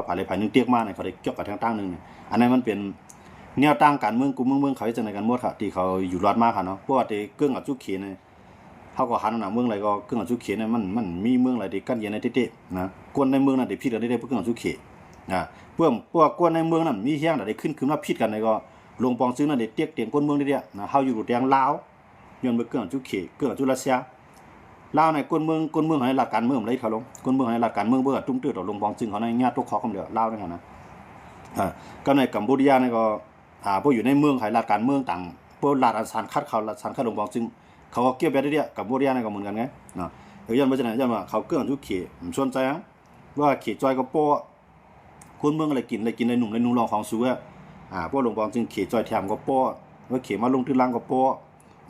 ພາຍໃດພາຍໜຶ່ງຕຽກມານີ້ ເຂົາໄດ້ກຽວກັນທາງຕ່າງໜຶ່ງນີ້. ອັນນັ້ນມັນເປັນແນວທາງການເມືອງ ກຸມເມືອງ ເມືອງເຂົາເຮັດຈັ່ງໃດກັນໝົດຄະ ທີ່ເຂົາຢູ່ລອດມາຄະເນາະ. ເພາະວ່າແຕ່ເກີ້ງອາຈຸເຂນີ້ ເຮົາກໍຫັນນະ ເມືອງໃດກໍເກີ້ງອາຈຸເຂນີ້ ມັນ ມັນມີເມືອງໃດທີ່ກັນແຍ່ງກັນແທ້ໆນະ. ຄົນໃນເມືອງນັ້ນໄດ້ຜິດກັນແທ້ໆ ເພາະເກີ້ງອາຈຸເຂ ອາ ເພາະ ເພາະວ່າຄົນໃນເມືອງນັ້ນມີແຮງໃດໄດ້ຂຶ້ນ ຂຶ້ນມາຜິດກັນໃດກໍ ຫຼວງປອງຊຶງນັ້ນໄດ້ຕຽກຕຽງຄົນເມືອງແທ້ໆນະ. ເຮົາຢູ່ແຕ່ລາວ ຍ້ອນວ່າເກີ້ງອາຈຸເຂ ເກີ້ງອາຈຸຣັດເຊຍ. ລາວໃນກົນເມືອງ ກົນເມືອງໃນລັດການເມືອງ ມັນໄດ້ເຂົ້າລົງ ກົນເມືອງໃນລັດການເມືອງ ເບິ່ງວ່າຕຸ້ມເຕີດຕໍ່ຫຼວງປອງຊຶງເຂົາໃນຍາຕົກຄອກຄຳດຽວ ລາວນີ້ນະ. ອາ ກັບໃນກຳປູເຈຍນີ້ກໍ ອາ ພວກຢູ່ໃນເມືອງໃຫ້ລັດການເມືອງຕ່າງ ພວກລັດອັນສັງກັດເຂົາ ລັດສັງກັດຫຼວງປອງຊຶງ ເຂົາກໍກ່ຽວແບບດຽວ ກຳປູເຈຍນີ້ກໍເໝືອນກັນໄງເນາະ. ເອີ ຍ້ອນວ່າຈັ່ງນັ້ນ ຍ້ອນວ່າເຂົາເກີ້ງອາຈຸເຂ ມັນສົນໃຈຫຍັງ ວ່າເຂຈ່ອຍກໍພໍ ຄົນເມືອງກໍໄດ້ກິນ ໄດ້ກິນໄດ້ນຸ່ງໄດ້ນຸ່ງລອງຂອງສູເອີ. ອາ ພວກຫຼວງປອງຊຶງເຂຈ່ອຍແຖມກໍພໍ ວ່າເຂມາລົງຕື້ຫຼັງກໍພ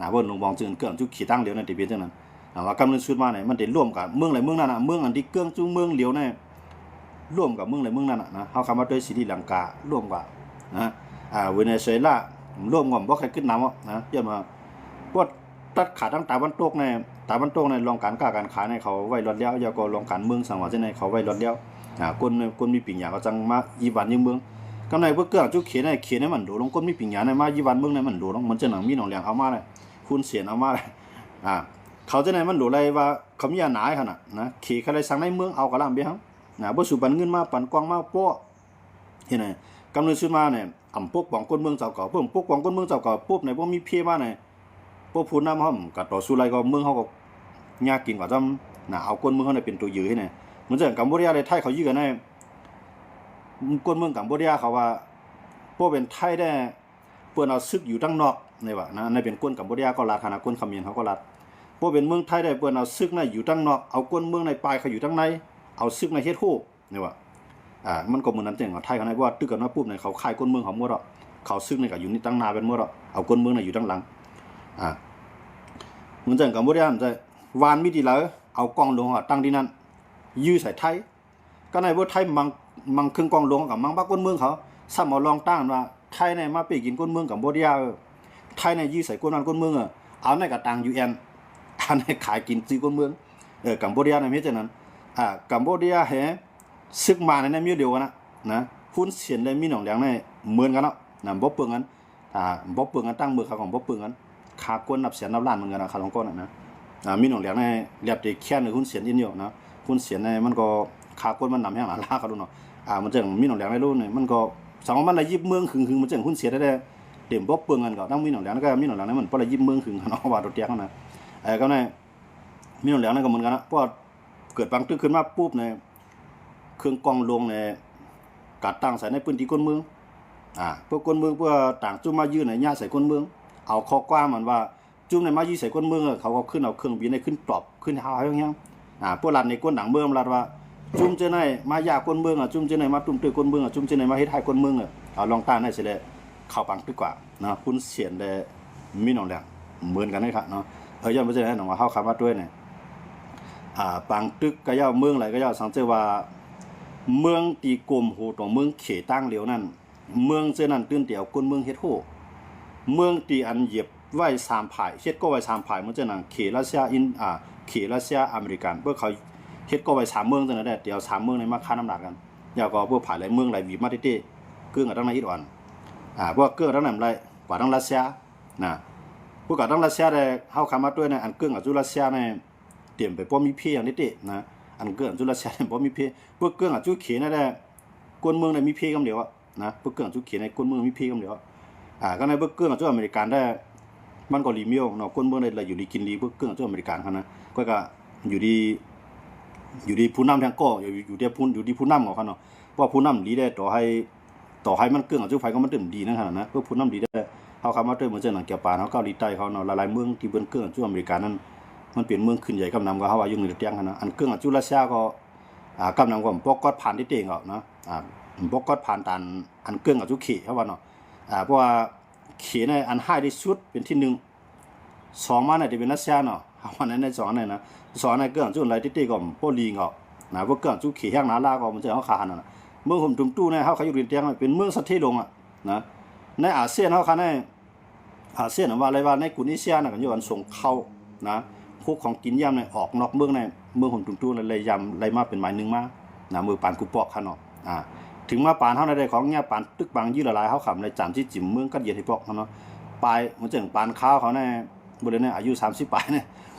ໍນະ. ເບິ່ງຫຼວງປອງຊຶງເກີ້ງຈຸເຂຕັ້ງດຽວນັ້ນ ທີ່ເປັນຈັ່ງນັ້ນນະ ວ່າກຳເນີນສຸດມານີ້ ມັນໄດ້ລວມກັບເມືອງໃດເມືອງນັ້ນນະ ເມືອງອັນທີ່ເກີ້ງຈຸເມືອງດຽວນີ້ ລວມກັບເມືອງໃດເມືອງນັ້ນນະ. ເຮົາຄຳວ່າໂດຍສີລິລັງກາ ລວມກັບນະ ອາ ເວເນຊູເອລາ ລວມກັນບໍ່ໃຄ່ຄຶດນຳເນາະ ຍ້ອນວ່າ ພວກ ຕັດຂາດທາງຕາວັນຕົກແນ່ ຕາວັນຕົກໃນລວງການຄ້າການຂາຍໃນເຂົາໄວ້ລອດແລ້ວ ແລ້ວກໍລວງການເມືອງສັງຫວະໃນເຂົາໄວ້ລອດແລ້ວ. ອາ ຄົນ ຄົນມີປັນຍາເຂົາຈັ່ງມາຢ້ຽມບ້ານຢ້ຽມເມືອງ. ກຳໃນເພິ່ນເກີ້ງຈຸເຂໃນເຂໃນມັນໂດລົງ ຄົນມີປັນຍາໃນມາຢ້ຽມບ້ານເມືອງໃນມັນໂດລົງ. ມັນຈະໜັງມີໜອງຫຼຽງເອົາມາແລ້ວ ຮຸນເສນເອົາມາແລ້ວ ອາ ເຂົາຈະໃນມັນໂດໄດ້ວ່າເຂົາມີອານາຂະໜາດນະ ເຂໃຄໄດ້ສັ່ງໃນເມືອງເອົາກະລຳເບເຮົານະ ບໍ່ສູ່ປັນເງິນມາ ປັນກອງມາປ້ອ ເຫັນໄໝ? ກຳເນີນສຸດມານີ້ ອຳປົກປ້ອງຄົນເມືອງເຈົ້າເກົ່າ ເພິ່ນປົກປ້ອງຄົນເມືອງເຈົ້າເກົ່າປຸບນີ້ ບໍ່ມີເພມານີ້ ພວກຜູ້ນຳເຮົາກໍຕໍ່ສູ້ໄລ່ ກໍເມືອງເຮົາກໍຍາກກິນກວ່າຊ້ຳນະ ເອົາຄົນເມືອງເຮົານີ້ເປັນຕົວເຫຍື່ອໃຫ້ນີ້. ເໝືອນຈັ່ງກຳປູເຈຍແລະໄທ ເຂົາຢື້ກັນໃຫ້ ຄົນເມືອງກຳປູເຈຍເຂົາວ່າ ບໍ່ເປັນໄທແດ່ ເພິ່ນເອົາຊຶກຢູ່ທາງນອກນີ້ວ່ານະ. ອັນນີ້ເປັນຄົນກຳປູເຈຍກໍລັດຫັ້ນນະ ຄົນຂະເໝນເຂົາກໍລັດ ບໍ່ເປັນເມືອງໄທແດ່ ເພິ່ນເອົາຊຶກນະຢູ່ທາງນອກ ເອົາຄົນເມືອງໃນປ່າຍເຂົ້າຢູ່ທາງໃນ ເອົາຊຶກນະເຮັດໂຮ ນີ້ວ່າ ອາ ມັນກໍເໝືອນນັ້ນຈັ່ງ ໄທເຂົາໃນ ເພາະວ່າຕຶກກັນມາປຸບນີ້ ເຂົາຂາຍຄົນເມືອງເຂົາໝົດດອກ ເຂົາຊຶກນີ້ກໍຢູ່ນີ້ຕັ້ງໜ້າເປັນໝົດດອກ ເອົາຄົນເມືອງນີ້ຢູ່ຕັ້ງຫຼັງ. ອາ ເໝືອນຈັ່ງກຳປູເຈຍ ມັນຈະ ວານມີທີ່ໃດ ເອົາກອງຫຼວງເຮົາຕັ້ງທີ່ນັ້ນ ຢື້ໃສ່ໄທ. ກະໃນເວີໄທມັງ ມັງເຄື່ອງກອງຫຼວງ ກໍມັງບັກຄົນເມືອງເຂົາ ຊ້ຳເອົາລອງຕັ້ງວ່າ ໄທນີ້ມາເປ້ກິນຄົນເມືອງກຳປູເຈຍ ເອີ ໄທນີ້ຢື້ໃສ່ຄົນບ້ານຄົນເມືອງ ເອີ ເອົາໃນກະຕ່າງຢູເອັນ ອັນນີ້ຂາຍກິນຊື່ຄົນເມືອງ ເອີ ກຳປູເຈຍນະ ເຮັດຈັ່ງນັ້ນ. ອາ ກຳປູເຈຍແຮ ຊຶກມານໃນມີດຽວກັນນະ ນະ ຮຸນເຊນ ແລະ ມິນອອງແຫຼງນີ້ເໝືອນກັນເນາະ ນະ ບໍ່ເປິງກັນ ອາ ບໍ່ເປິງກັນ ຕັ້ງເມືອງເຂົາກໍບໍ່ເປິງກັນ ຂ້າຄົນນັບແສນນັບລ້ານເໝືອນກັນນະ ຂ້າຫຼວງກ່ອນນະ. ອາ ມິນອອງແຫຼງນີ້ແລບແຕ່ແຄ້ນຮຸນເຊນອີກຢູ່ນະ ຮຸນເຊນນີ້ມັນກໍຂ້າຄົນມັນນຳແຮງຫຼາຍລາວເຂົາດູເນາະ. ອາ ມັນຈັ່ງມິນອອງແຫຼງໃນໂລກນີ້ ມັນກໍສຳວ່າມັນລະຢິບເມືອງຫຶງໆ ມັນຈັ່ງຮຸນເຊນໄດ້ ເຕັມບໍ່ເປິງກັນ ກໍທັງມິນອອງແຫຼງ ແລ້ວກໍມິນອອງແຫຼງນີ້ມັນບໍ່ລະຢິບເມືອງຫຶງເນາະ ວ່າຕົວແຕກຫັ້ນນະ. ເອີ ກໍໃນມິນອອງແຫຼງນີ້ກໍເໝືອນກັນນະ ເພາະວ່າ ເກີດປາງຕຶກຂຶ້ນມາປຸບນີ້ ເຄື່ອງກອງຫຼວງນີ້ ກະຕັ້ງໃສ່ໃນພື້ນທີ່ຄົນເມືອງ ອາ ພວກຄົນເມືອງ ເພື່ອຕ່າງຈຸມມາຢື້ໃນຍາດໃສ່ຄົນເມືອງ ເອົາຂໍ້ຄວາມອັນວ່າ ຈຸມໃນມາຢື້ໃສ່ຄົນເມືອງ ເຂົາກໍຂຶ້ນເອົາເຄື່ອງບິນໃນຂຶ້ນຕອບ ຂຶ້ນຫາວຫາວແຮງໆ ອາ ພວກລັດໃນຄົນດັງເມືອງລັດວ່າ ຈຸມເຈົ້າໃນມາຢາຄົນເມືອງ ອາ ຈຸມເຈົ້າໃນມາຕຸ້ມເຕີດຄົນເມືອງ ອາ ຈຸມເຈົ້າໃນມາເຮັດຮ້າຍຄົນເມືອງ ອາ ເອົາລອງຕ້ານໃຫ້ເສຍແລ້ວ ເຂົ້າປາງຕຶກກວ່ານະ ຮຸນເຊນ ແລະ ມິນອອງແຫຼງ ເໝືອນກັນເລີຍຄະເນາະ. ເອີ ຍ້ອນວ່າຈັ່ງໃດ ນ້ອງວ່າເຮົາຄຳວ່າດ້ວຍນີ້ ອາ ປາງຕຶກກະຢ່າ ເມືອງໃດກະຢ່າ ສັງເກດວ່າ ເມືອງທີ່ກົມຫູຕໍ່ເມືອງເຂຕ່າງຫຼຽວນັ້ນ ເມືອງເຊັ່ນນັ້ນຕື່ນແຕ່ເອົາຄົນເມືອງເຮັດໂຮ ເມືອງທີ່ອັນຢຽບໄວ້ສາມພາຍ ເຮັດກໍໄວ້ສາມພາຍ ເໝືອນເຊັ່ນນັ້ນ ເຂຣັດເຊຍ ອາ ເຂຣັດເຊຍ ອາເມລິກັນ ພວກເຂົາເຮັດກໍໄວ້ສາມເມືອງເທົ່ານັ້ນແຫຼະ ແຕ່ເອົາສາມເມືອງນີ້ມາຄານອຳນາດກັນ ແລ້ວກໍພວກພາຍໃດເມືອງໃດຫວີບມາເຕະໆ ເກີ້ງກັນທັງໃນອິດອ່ອນ ອາ ພວກເກີ້ງກັນທັງນັ້ນໄດ້ ກວ່າທັງຣັດເຊຍ ນະ ພວກກະທັງຣັດເຊຍແດ່ ເຮົາຄຳວ່າດ້ວຍນະ ອັນເກີ້ງອາຈຸຣັດເຊຍນີ້ ຕຽມໄປບໍ່ມີເພຫຍັງເຕະໆ ນະ ອັນເກີ້ງອາຈຸຣັດເຊຍບໍ່ມີເພ ພວກເກີ້ງອາຈຸເຂນີ້ແຫຼະ ຄົນເມືອງໄດ້ມີເພກຳດຽວ ນະ ພວກເກີ້ງອາຈຸເຂນີ້ຄົນເມືອງມີເພກຳດຽວ ອາ ກະໃນພວກເກີ້ງອາຈຸອາເມລິກັນແດ່ ມັນກໍດີມີເນາະ ຄົນເມືອງໄດ້ຢູ່ດີກິນດີ ພວກເກີ້ງອາຈຸອາເມລິກັນຫັ້ນນະ ກໍ ກະຢູ່ດີ ຢູ່ດີຜູ້ນຳແທງກໍ ຢູ່ ຢູ່ທີ່ຜູ້ ຢູ່ທີ່ຜູ້ນຳເຂົາເນາະ ເພາະວ່າຜູ້ນຳດີແດ່ ຕໍ່ໃຫ້ ຕໍ່ໃຫ້ມັນເກີ້ງອາຈຸໃຜກໍມັນຕື່ມດີນັ້ນຫັ້ນນະ ເພາະຜູ້ນຳດີແດ່ ເຮົາຄຳວ່າເຕີມເໝືອນຈັ່ງໜັງແກ້ວປານເຮົາ ເກົາຫຼີໃຕ້ເຮົາເນາະ ຫຼາຍໆເມືອງທີ່ເບິ່ງເກີ້ງອາຈຸອາເມລິກັນນັ້ນ ມັນເປັນເມືອງຂຶ້ນໃຫຍ່ກຳນຳກວ່າເຮົາວ່າຢູ່ເໜືອຕຽງຫັ້ນນະ ອັນເກີ້ງອາຈຸຣັດເຊຍກໍ ອາ ກຳນຳກວ່າບໍ່ກອດຜ່ານເຕະໆ ເນາະ ອາ ບໍ່ກອດຜ່ານຕານ ອັນເກີ້ງອາຈຸເຂເຮົາວ່າເນາະ ອາ ເພາະວ່າເຂນີ້ອັນຮ້າຍທີ່ສຸດເປັນທີໜຶ່ງ ສອງມານີ້ຈະເປັນຣັດເຊຍເນາະ ເຮົາວ່າໃນ ໃນສອງອັນນີ້ນະ ສອງອັນນີ້ເກີ້ງອາຈຸໄລເຕະໆ ກໍບໍ່ລີງເອົານະ ພວກເກີ້ງອາຈຸເຂແຮງໜາລາວກໍມັນຈະເຮົາຄາຫັ້ນນະ ເມືອງຫົມຕຸມຕູ້ນີ້ເຮົາຄາຢູ່ດິນແດງເປັນເມືອງສະເທໂລງອະນະ ໃນອາຊຽນເຮົາຄາໃນ ອາຊຽນວ່າໄລວ່າໃນກຸນເອເຊຍນະ ກໍຢູ່ອັນສົ່ງເຂົ້ານະ ພວກຂອງກິນຢ້າມໃນອອກນອກເມືອງໃນເມືອງຫົນຕຸນຕູນໄລຍາມໄລມາເປັນໝາຍໜຶ່ງມານະ ເມືອງປານກູປອກຄະເນາະ ອ່າ ເຖິງມາປານເຮົາໄດ້ຂອງເຫຍຍ ປານຕຶກບັງຢືດຫຼາຍໆ ເຮົາຄຳໄດ້ຈານຊິຈິມເມືອງກັດຢຽດໃຫ້ພວກເຮົາເນາະ. ປາຍ ເໝືອນຈັ່ງປານຄາວເຂົານີ້ ບໍ່ເລີຍນີ້ ອາຍຸສາມສິບປາຍນີ້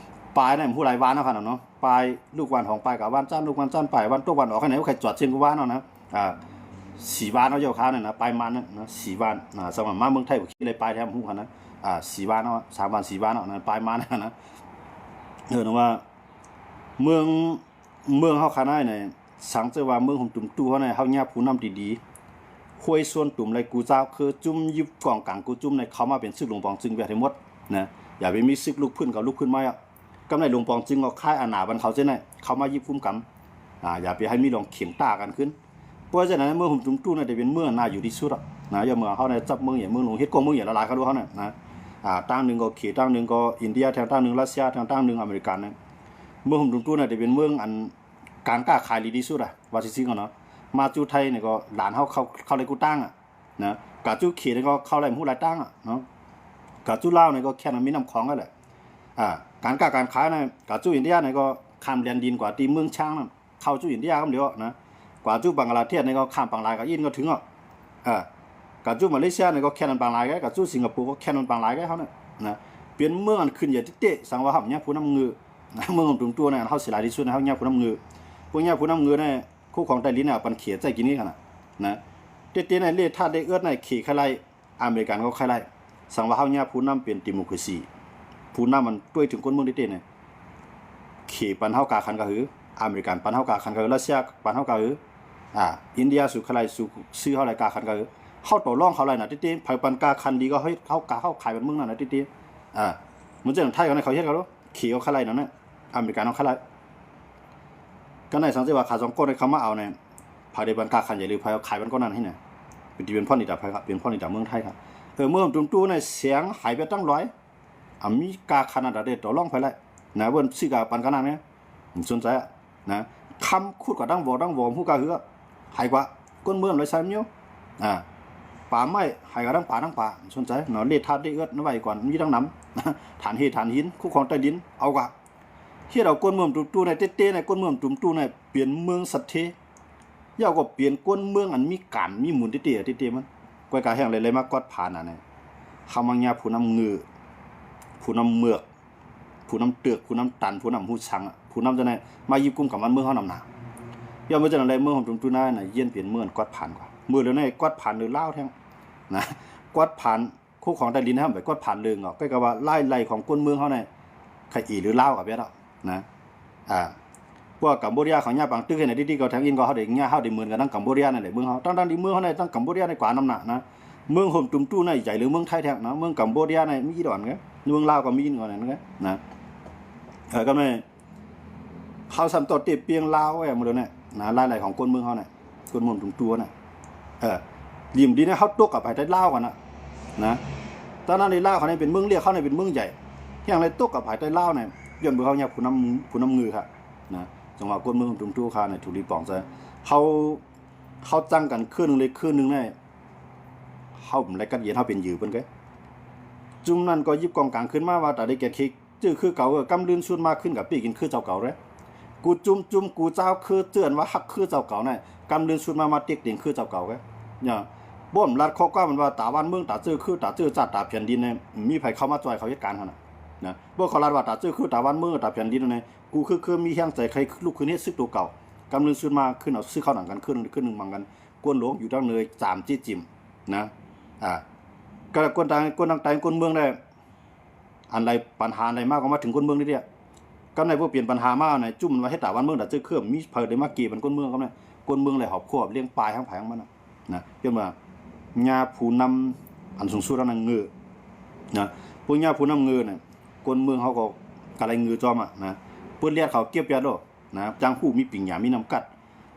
ປາຍນີ້ ຮູ້ຫຼາຍວານເນາະ ຂະໜາດເນາະ. ປາຍ ລູກວານຂອງປາຍກະວານຈັນ ລູກວານຈັນ ປາຍວານຕົກ ວານອອກ ຂະໜາດໃຫ້ໄປຈອດຊຽງກະວານເນາະນະ. ອ່າ ສີ່ວານເນາະ ຢູ່ຄາວນີ້ນະ ປາຍມານນະ ສີ່ວານ. ອ່າ ສຳລັບມາເມືອງໄທ ບໍ່ຄິດເລີຍ ປາຍແຖມຮູ້ຂະໜາດນະ. ອ່າ ສີ່ວານເນາະ ສາມວານ ສີ່ວານເນາະ ນັ້ນປາຍມານນະ. ເອີ ວ່າເມືອງ ເມືອງເຮົາຂະໜາດໃດ ສັງເກດວ່າເມືອງຫົມຕຸມຕູ້ເຮົານີ້ ເຮົາຍາມຜູ້ນຳດີໆ ຫ້ວຍຊວນຕຸມ ແລະ ກູເຈົ້າ ຄືຈຸ້ມ ຍຶດກອງກາງ ກູຈຸ້ມນີ້ ເຂົ້າມາເປັນຊຶກຫຼວງປອງຈຶ່ງວຽດໃຫ້ໝົດນະ. ຢ່າໄປມີຊຶກລຸກພື້ນ ເຂົາລຸກຂຶ້ນມາອະ. ກຳໄລຫຼວງປອງຈຶ່ງກໍຄ້າຍອານາບັນເຂົາເຊັ່ນນັ້ນ ເຂົ້າມາຍຶດກຸມກຳ. ອ່າ ຢ່າໄປໃຫ້ມີເລື່ອງຂຽງຕ່າກັນຂຶ້ນ. ເພາະສະນັ້ນ ເມືອງຫົມຕຸມຕູ້ນີ້ຈະເປັນເມືອງໜ້າຢູ່ທີ່ສຸດອະນະ. ຢ່າເມືອງເຮົານີ້ ຈັບເມືອງໃຫຍ່ເມືອງຫຼວງ ເຮັດກອງເມືອງໃຫຍ່ຫຼາຍໆ ຂະດູເຮົານີ້ນະ. ອ່າ ທາງໜຶ່ງກໍເຂດ ທາງໜຶ່ງກໍອິນເດຍ ແທງທາງໜຶ່ງຣັດເຊຍ ແທງທາງໜຶ່ງອາເມລິກັນນະ. ເມືອງຫົມຕຸມຕູ້ນີ້ຈະເປັນເມືອງອັນ ການຄ້າຂາຍດີທີ່ສຸດອະ ວ່າຊື່ໆ ເນາະ. ມາຈຸໄທນີ້ກໍຫຼານເຮົາເຂົ້າ ເຂົ້າໄດ້ກູຕ່າງອະນະ. ກະຈຸເຂດນີ້ກໍເຂົ້າໄດ້ຮູ້ຫຼາຍຕ່າງອະເນາະ. ກະຈຸລາວນີ້ກໍແຄ່ມີນ້ຳຂອງນັ້ນແຫຼະ. ອ່າ ການຄ້າການຂາຍນະ ກະຈຸອິນເດຍນີ້ກໍຂ້າມແດນດິນກວ່າທີ່ເມືອງຊ້າງນັ້ນ ເຂົ້າຈຸອິນເດຍຄຳດຽວນະ. ກວ່າຈຸບັງກະລາເທດນີ້ກໍຂ້າມປາງລາຍ ກະອິນກໍເຖິງອະ. ເອີ ກະຈຸມາເລເຊຍນີ້ກໍແຄ່ນັ້ນປາງລາຍ ກະຈຸສິງກະໂປກໍແຄ່ນັ້ນປາງລາຍ ເຮົານີ້ນະ. ເປັນເມືອງອັນຂຶ້ນໃຫຍ່ເຕະໆ ສັງວ່າເຮົາຍາມຜູ້ນຳເງີນະ. ເມືອງຫົມຕຸມຕູ້ນີ້ ເຮົາເສຍຫຼາຍທີ່ສຸດ ເຮົາຍາມຜູ້ນຳເງີນ. ພວກຍາມຜູ້ນຳເງີນນີ້ ຄູຂອງໃຕ້ດິນນີ້ ເອົາປັນເຂດໃຊ້ກິນນີ້ຂະໜາດນະ. ເຕະໆ ໃນເລທາດເລເອິດໃນເຂດຄະໄລ ອາເມລິກັນເຂົາໃຄ່ໄດ້. ສັງວ່າເຮົາຍາມຜູ້ນຳເປັນດີໂມຄຣາຊີ ຜູ້ນຳມັນຕົວະເຖິງຄົນເມືອງເຕະໆ ນີ້ ເຂດປັນເຮົາກາຄັນກະຫື ອາເມລິກັນປັນເຮົາກາຄັນກະຫື ຣັດເຊຍປັນເຮົາກາຫື ອ່າ ອິນເດຍສູ່ໃຄ່ໄດ້ ສູ່ຊື້ເຮົາໄດ້ກາຄັນກະຫື. ເຮົາຕໍ່ລອງເຂົາໄດ້ນະ ເຕະໆ ໃຜປັນກາຄັນດີກວ່າເຮົາ ເຮົາກາ ເຮົາຂາຍບັນເມືອງນັ້ນນະ ເຕະໆ. ອ່າ ເໝືອນຈັ່ງໄທເຂົານີ້ ເຂົາເຮັດເຂົາໂລດ ເຂດເຂົາໃຄ່ໄດ້ນັ້ນນະ ອາເມລິກັນເຂົາໃຄ່ໄດ້. ກະໃນສັງເກດວ່າຂາສອງກ້ອນນີ້ເຂົາມາເອົານີ້ ໃຜໄດ້ບັນກາຄັນໃຫຍ່ ຫຼື ໃຜເອົາຂາຍບັນກ້ອນນັ້ນໃຫ້ນະ ເປັນທີ່ເປັນພອນດີຕາໃຜຄັບ ເປັນພອນດີຕາເມືອງໄທຄັບ. ເອີ ເມືອງຕຸມຕູ້ໃນແສງຫາຍໄປຕັ້ງຮ້ອຍ ອາ ມີກາຄັນອັນໃດຕໍ່ລອງໃຜໄດ້ນະ ເບິ່ງຊື້ກາປັນການັ້ນນະ ບໍ່ສົນໃຈນະ. ຄຳຂຸດກວ່າດັ່ງວໍ ດັ່ງວໍ ຮູ້ກາເຮືອ ຫາຍກວ່າ ກົ້ນເມືອງໄດ້ໃຊ້ມີຢູ່ ອາ ປາໄມ້ຫາຍກວ່າດັ່ງປາ ດັ່ງປາ ບໍ່ສົນໃຈເນາະ. ເລທາດເລເອິດໄວ້ກ່ອນ ມີດັ່ງນຳ ຖ່ານເຮ ຖ່ານຫີນ ຄູຂອງໃຕ້ດິນ ເອົາກວ່າ ເຮັດເອົາກົ້ນເມືອງຕຸມຕູ້ໃນເຕະໆ ໃນກ້ນເມືອງຕຸມຕູ້ໃນ ເປັນເມືອງສັດເທ ເຈົ້າກໍເປັນກົ້ນເມືອງອັນມີການມີມູນເຕະໆ ເຕະໆ ມັນ ກວຍກາແຮງເລີຍ ເລີຍມາກວດຜານອັນນີ້. ເຮົາມັກຍາມຜູ້ນຳເງີ ຜູ້ນຳເມືອກ ຜູ້ນຳເຕີກ ຜູ້ນຳຕັນ ຜູ້ນຳຮູ້ສັງ ຜູ້ນຳຈັ່ງໃດ ມາຍຶດກຸມກຳບ້ານເມືອງເຮົານຳໜ້າ. ຍ້ອນເມື່ອຈັ່ງໃດ ເມືອງຂອງຕຸມຕູ້ນານະ ຢ້ຽນເປັນເມືອງກວດຜານກວ່າ ມື້ດຽວນີ້ກວດຜານຫຼືລາວແທ້ນະ ກວດຜານ ຄູຂອງໃຕ້ດິນນະ ໄປກວດຜານເລີງເນາະ ກໍກະວ່າລາຍໄລ່ຂອງກົ້ນເມືອງເຮົານີ້ ຂະອີຫຼືລາວກະແບດເນາະ ນະ. ອ່າ ພວກກຳໂບດຽເຂົາຍາມປາງຕຶກໃຫ້ນະ ດີໆ ກໍແທງອິນກໍເຮົາໄດ້ຍາມ ເຮົາໄດ້ເໝືອນກັນທັງກຳໂບດຽນັ້ນແຫຼະ ເມືອງເຮົາ ທັງໆ ທີ່ເມືອງເຮົານີ້ ທັງກຳໂບດຽນີ້ກວ່ານຳໜ້ານະ. ເມືອງຫົມຕຸມຕູ້ນີ້ໃຫຍ່ເລີຍເມືອງໄທແທ້ນະ ເມືອງກຳໂບດຽນີ້ມີອິດອ່ອນເດ້ ເມືອງລາວກໍມີອິດອ່ອນນະ ນະ. ເອີ ກະແມ່ນ ເຮົາຊ້ຳຕໍ່ເຕະປ່ຽງລາວໄວ້ມື້ເດີນະ ລາຍໄລ່ຂອງກົ້ນເມືອງເຮົານະ ກົ້ນເມືອງຕຸມຕູ້ນະ. ເອີ ລິມດີນະ ເຮົາຕົກກັບພາຍໃຕ້ລາວກັນນະ ນະ ຕອນນັ້ນລາວເຮົານີ້ເປັນເມືອງລຽກ ເຮົານີ້ເປັນເມືອງໃຫຍ່ ເຮັດຫຍັງໄດ້ຕົກກັບພາຍໃຕ້ລາວນະ ຍ້ອນເບິ່ງເຮົາຍາມຜູ້ນຳ ຜູ້ນຳເງີຄ່ະ ນະ. ຈັ່ງວ່າກົ້ນເມືອງຕຸມຕູ້ຄ່ະ ໃນທຸກລີປອງໃຈ ເຮົາ ເຮົາຈັ່ງກັນຄືນໜຶ່ງເລີຍຄືນໜຶ່ງນະ ເຮົາບໍ່ໄດ້ກັດເຢັນ ເຮົາເປັນຫຍື່ເພິ່ນເກ. ຈຸ້ມນັ້ນກໍຢິບກອງກາງຂຶ້ນມາວ່າ ຕາໄດ້ແກ່ເຄ ເຈີຄືເກົ່າ ເອີ ກຳລື່ນສຸດມາຂຶ້ນກະເປ້ກິນຄືເຈົ້າເກົ່າເດ້. ກູຈຸ້ມຈຸ້ມ ກູເຈົ້າຄື ເຈື່ອນວ່າຮັກຄືເຈົ້າເກົ່ານະ ກຳລື່ນສຸດມາ ມາເຕັກເຕັງຄືເຈົ້າເກົ່າເດ້. ບໍ່ລັດຂໍ້ຄວາມມັນວ່າ ຕາບ້ານເມືອງ ຕາເຈີຄື ຕາເຈີຊາດ ຕາແຜ່ນດິນນະ ມີໃຜເຂົ້າມາຊ່ອຍເຂົາເຮັດການຫັ້ນນະ ນະ. ບໍ່ ເຂົາລັດວ່າ ຕາເຈີຄື ຕາບ້ານເມືອງ ຕາແຜ່ນດິນນະ ກູຄື ຄືມີແຮງໃຈໃຄ່ລຸກຂຶ້ນເຮັດຊຶກໂຕເກົ່າ ກຳລືນຊຸດມາ ຂຶ້ນເອົາຊຶກເຂົ້າໜັງກັນ ຄືໜຶ່ງ ຄືໜຶ່ງມັງກັນ ກວນຫຼວງຢູ່ທາງເໜືອ ສາມຈີ້ຈິ້ມນະ. ອ່າ ກະກວນຕ່າງ ກວນຕ່າງໃຕ້ ກວນເມືອງໄດ້ ອັນໃດ ປັນຫາອັນໃດມາກໍມາເຖິງກວນເມືອງນີ້ເດ. ກຳໃດບໍ່ເປັນປັນຫາມາໃນຈຸ້ມວ່າເຮັດຕາບ້ານເມືອງ ດາເຈີເຄີມ ມີໃຜໄດ້ມາເກບັນກວນເມືອງກຳໃດ ກວນເມືອງໄດ້ຮອບຄອບລ້ຽງປາຍທາງໃຜທາງມັນນະ ນະ. ຍ້ອນວ່າຍາຜູ້ນຳອັນສູງສຸດອັນນັ້ນເງີນະ ພວກຍາຜູ້ນຳເງີນະ ກວນເມືອງເຮົາກໍກະໄລເງີຈອມອະນະ ເປີດລຽດເຂົາເກັບແບບໂລດ ນະ ຈັ່ງຮູ້ມີປິງຍາມີນ້ຳກັດ.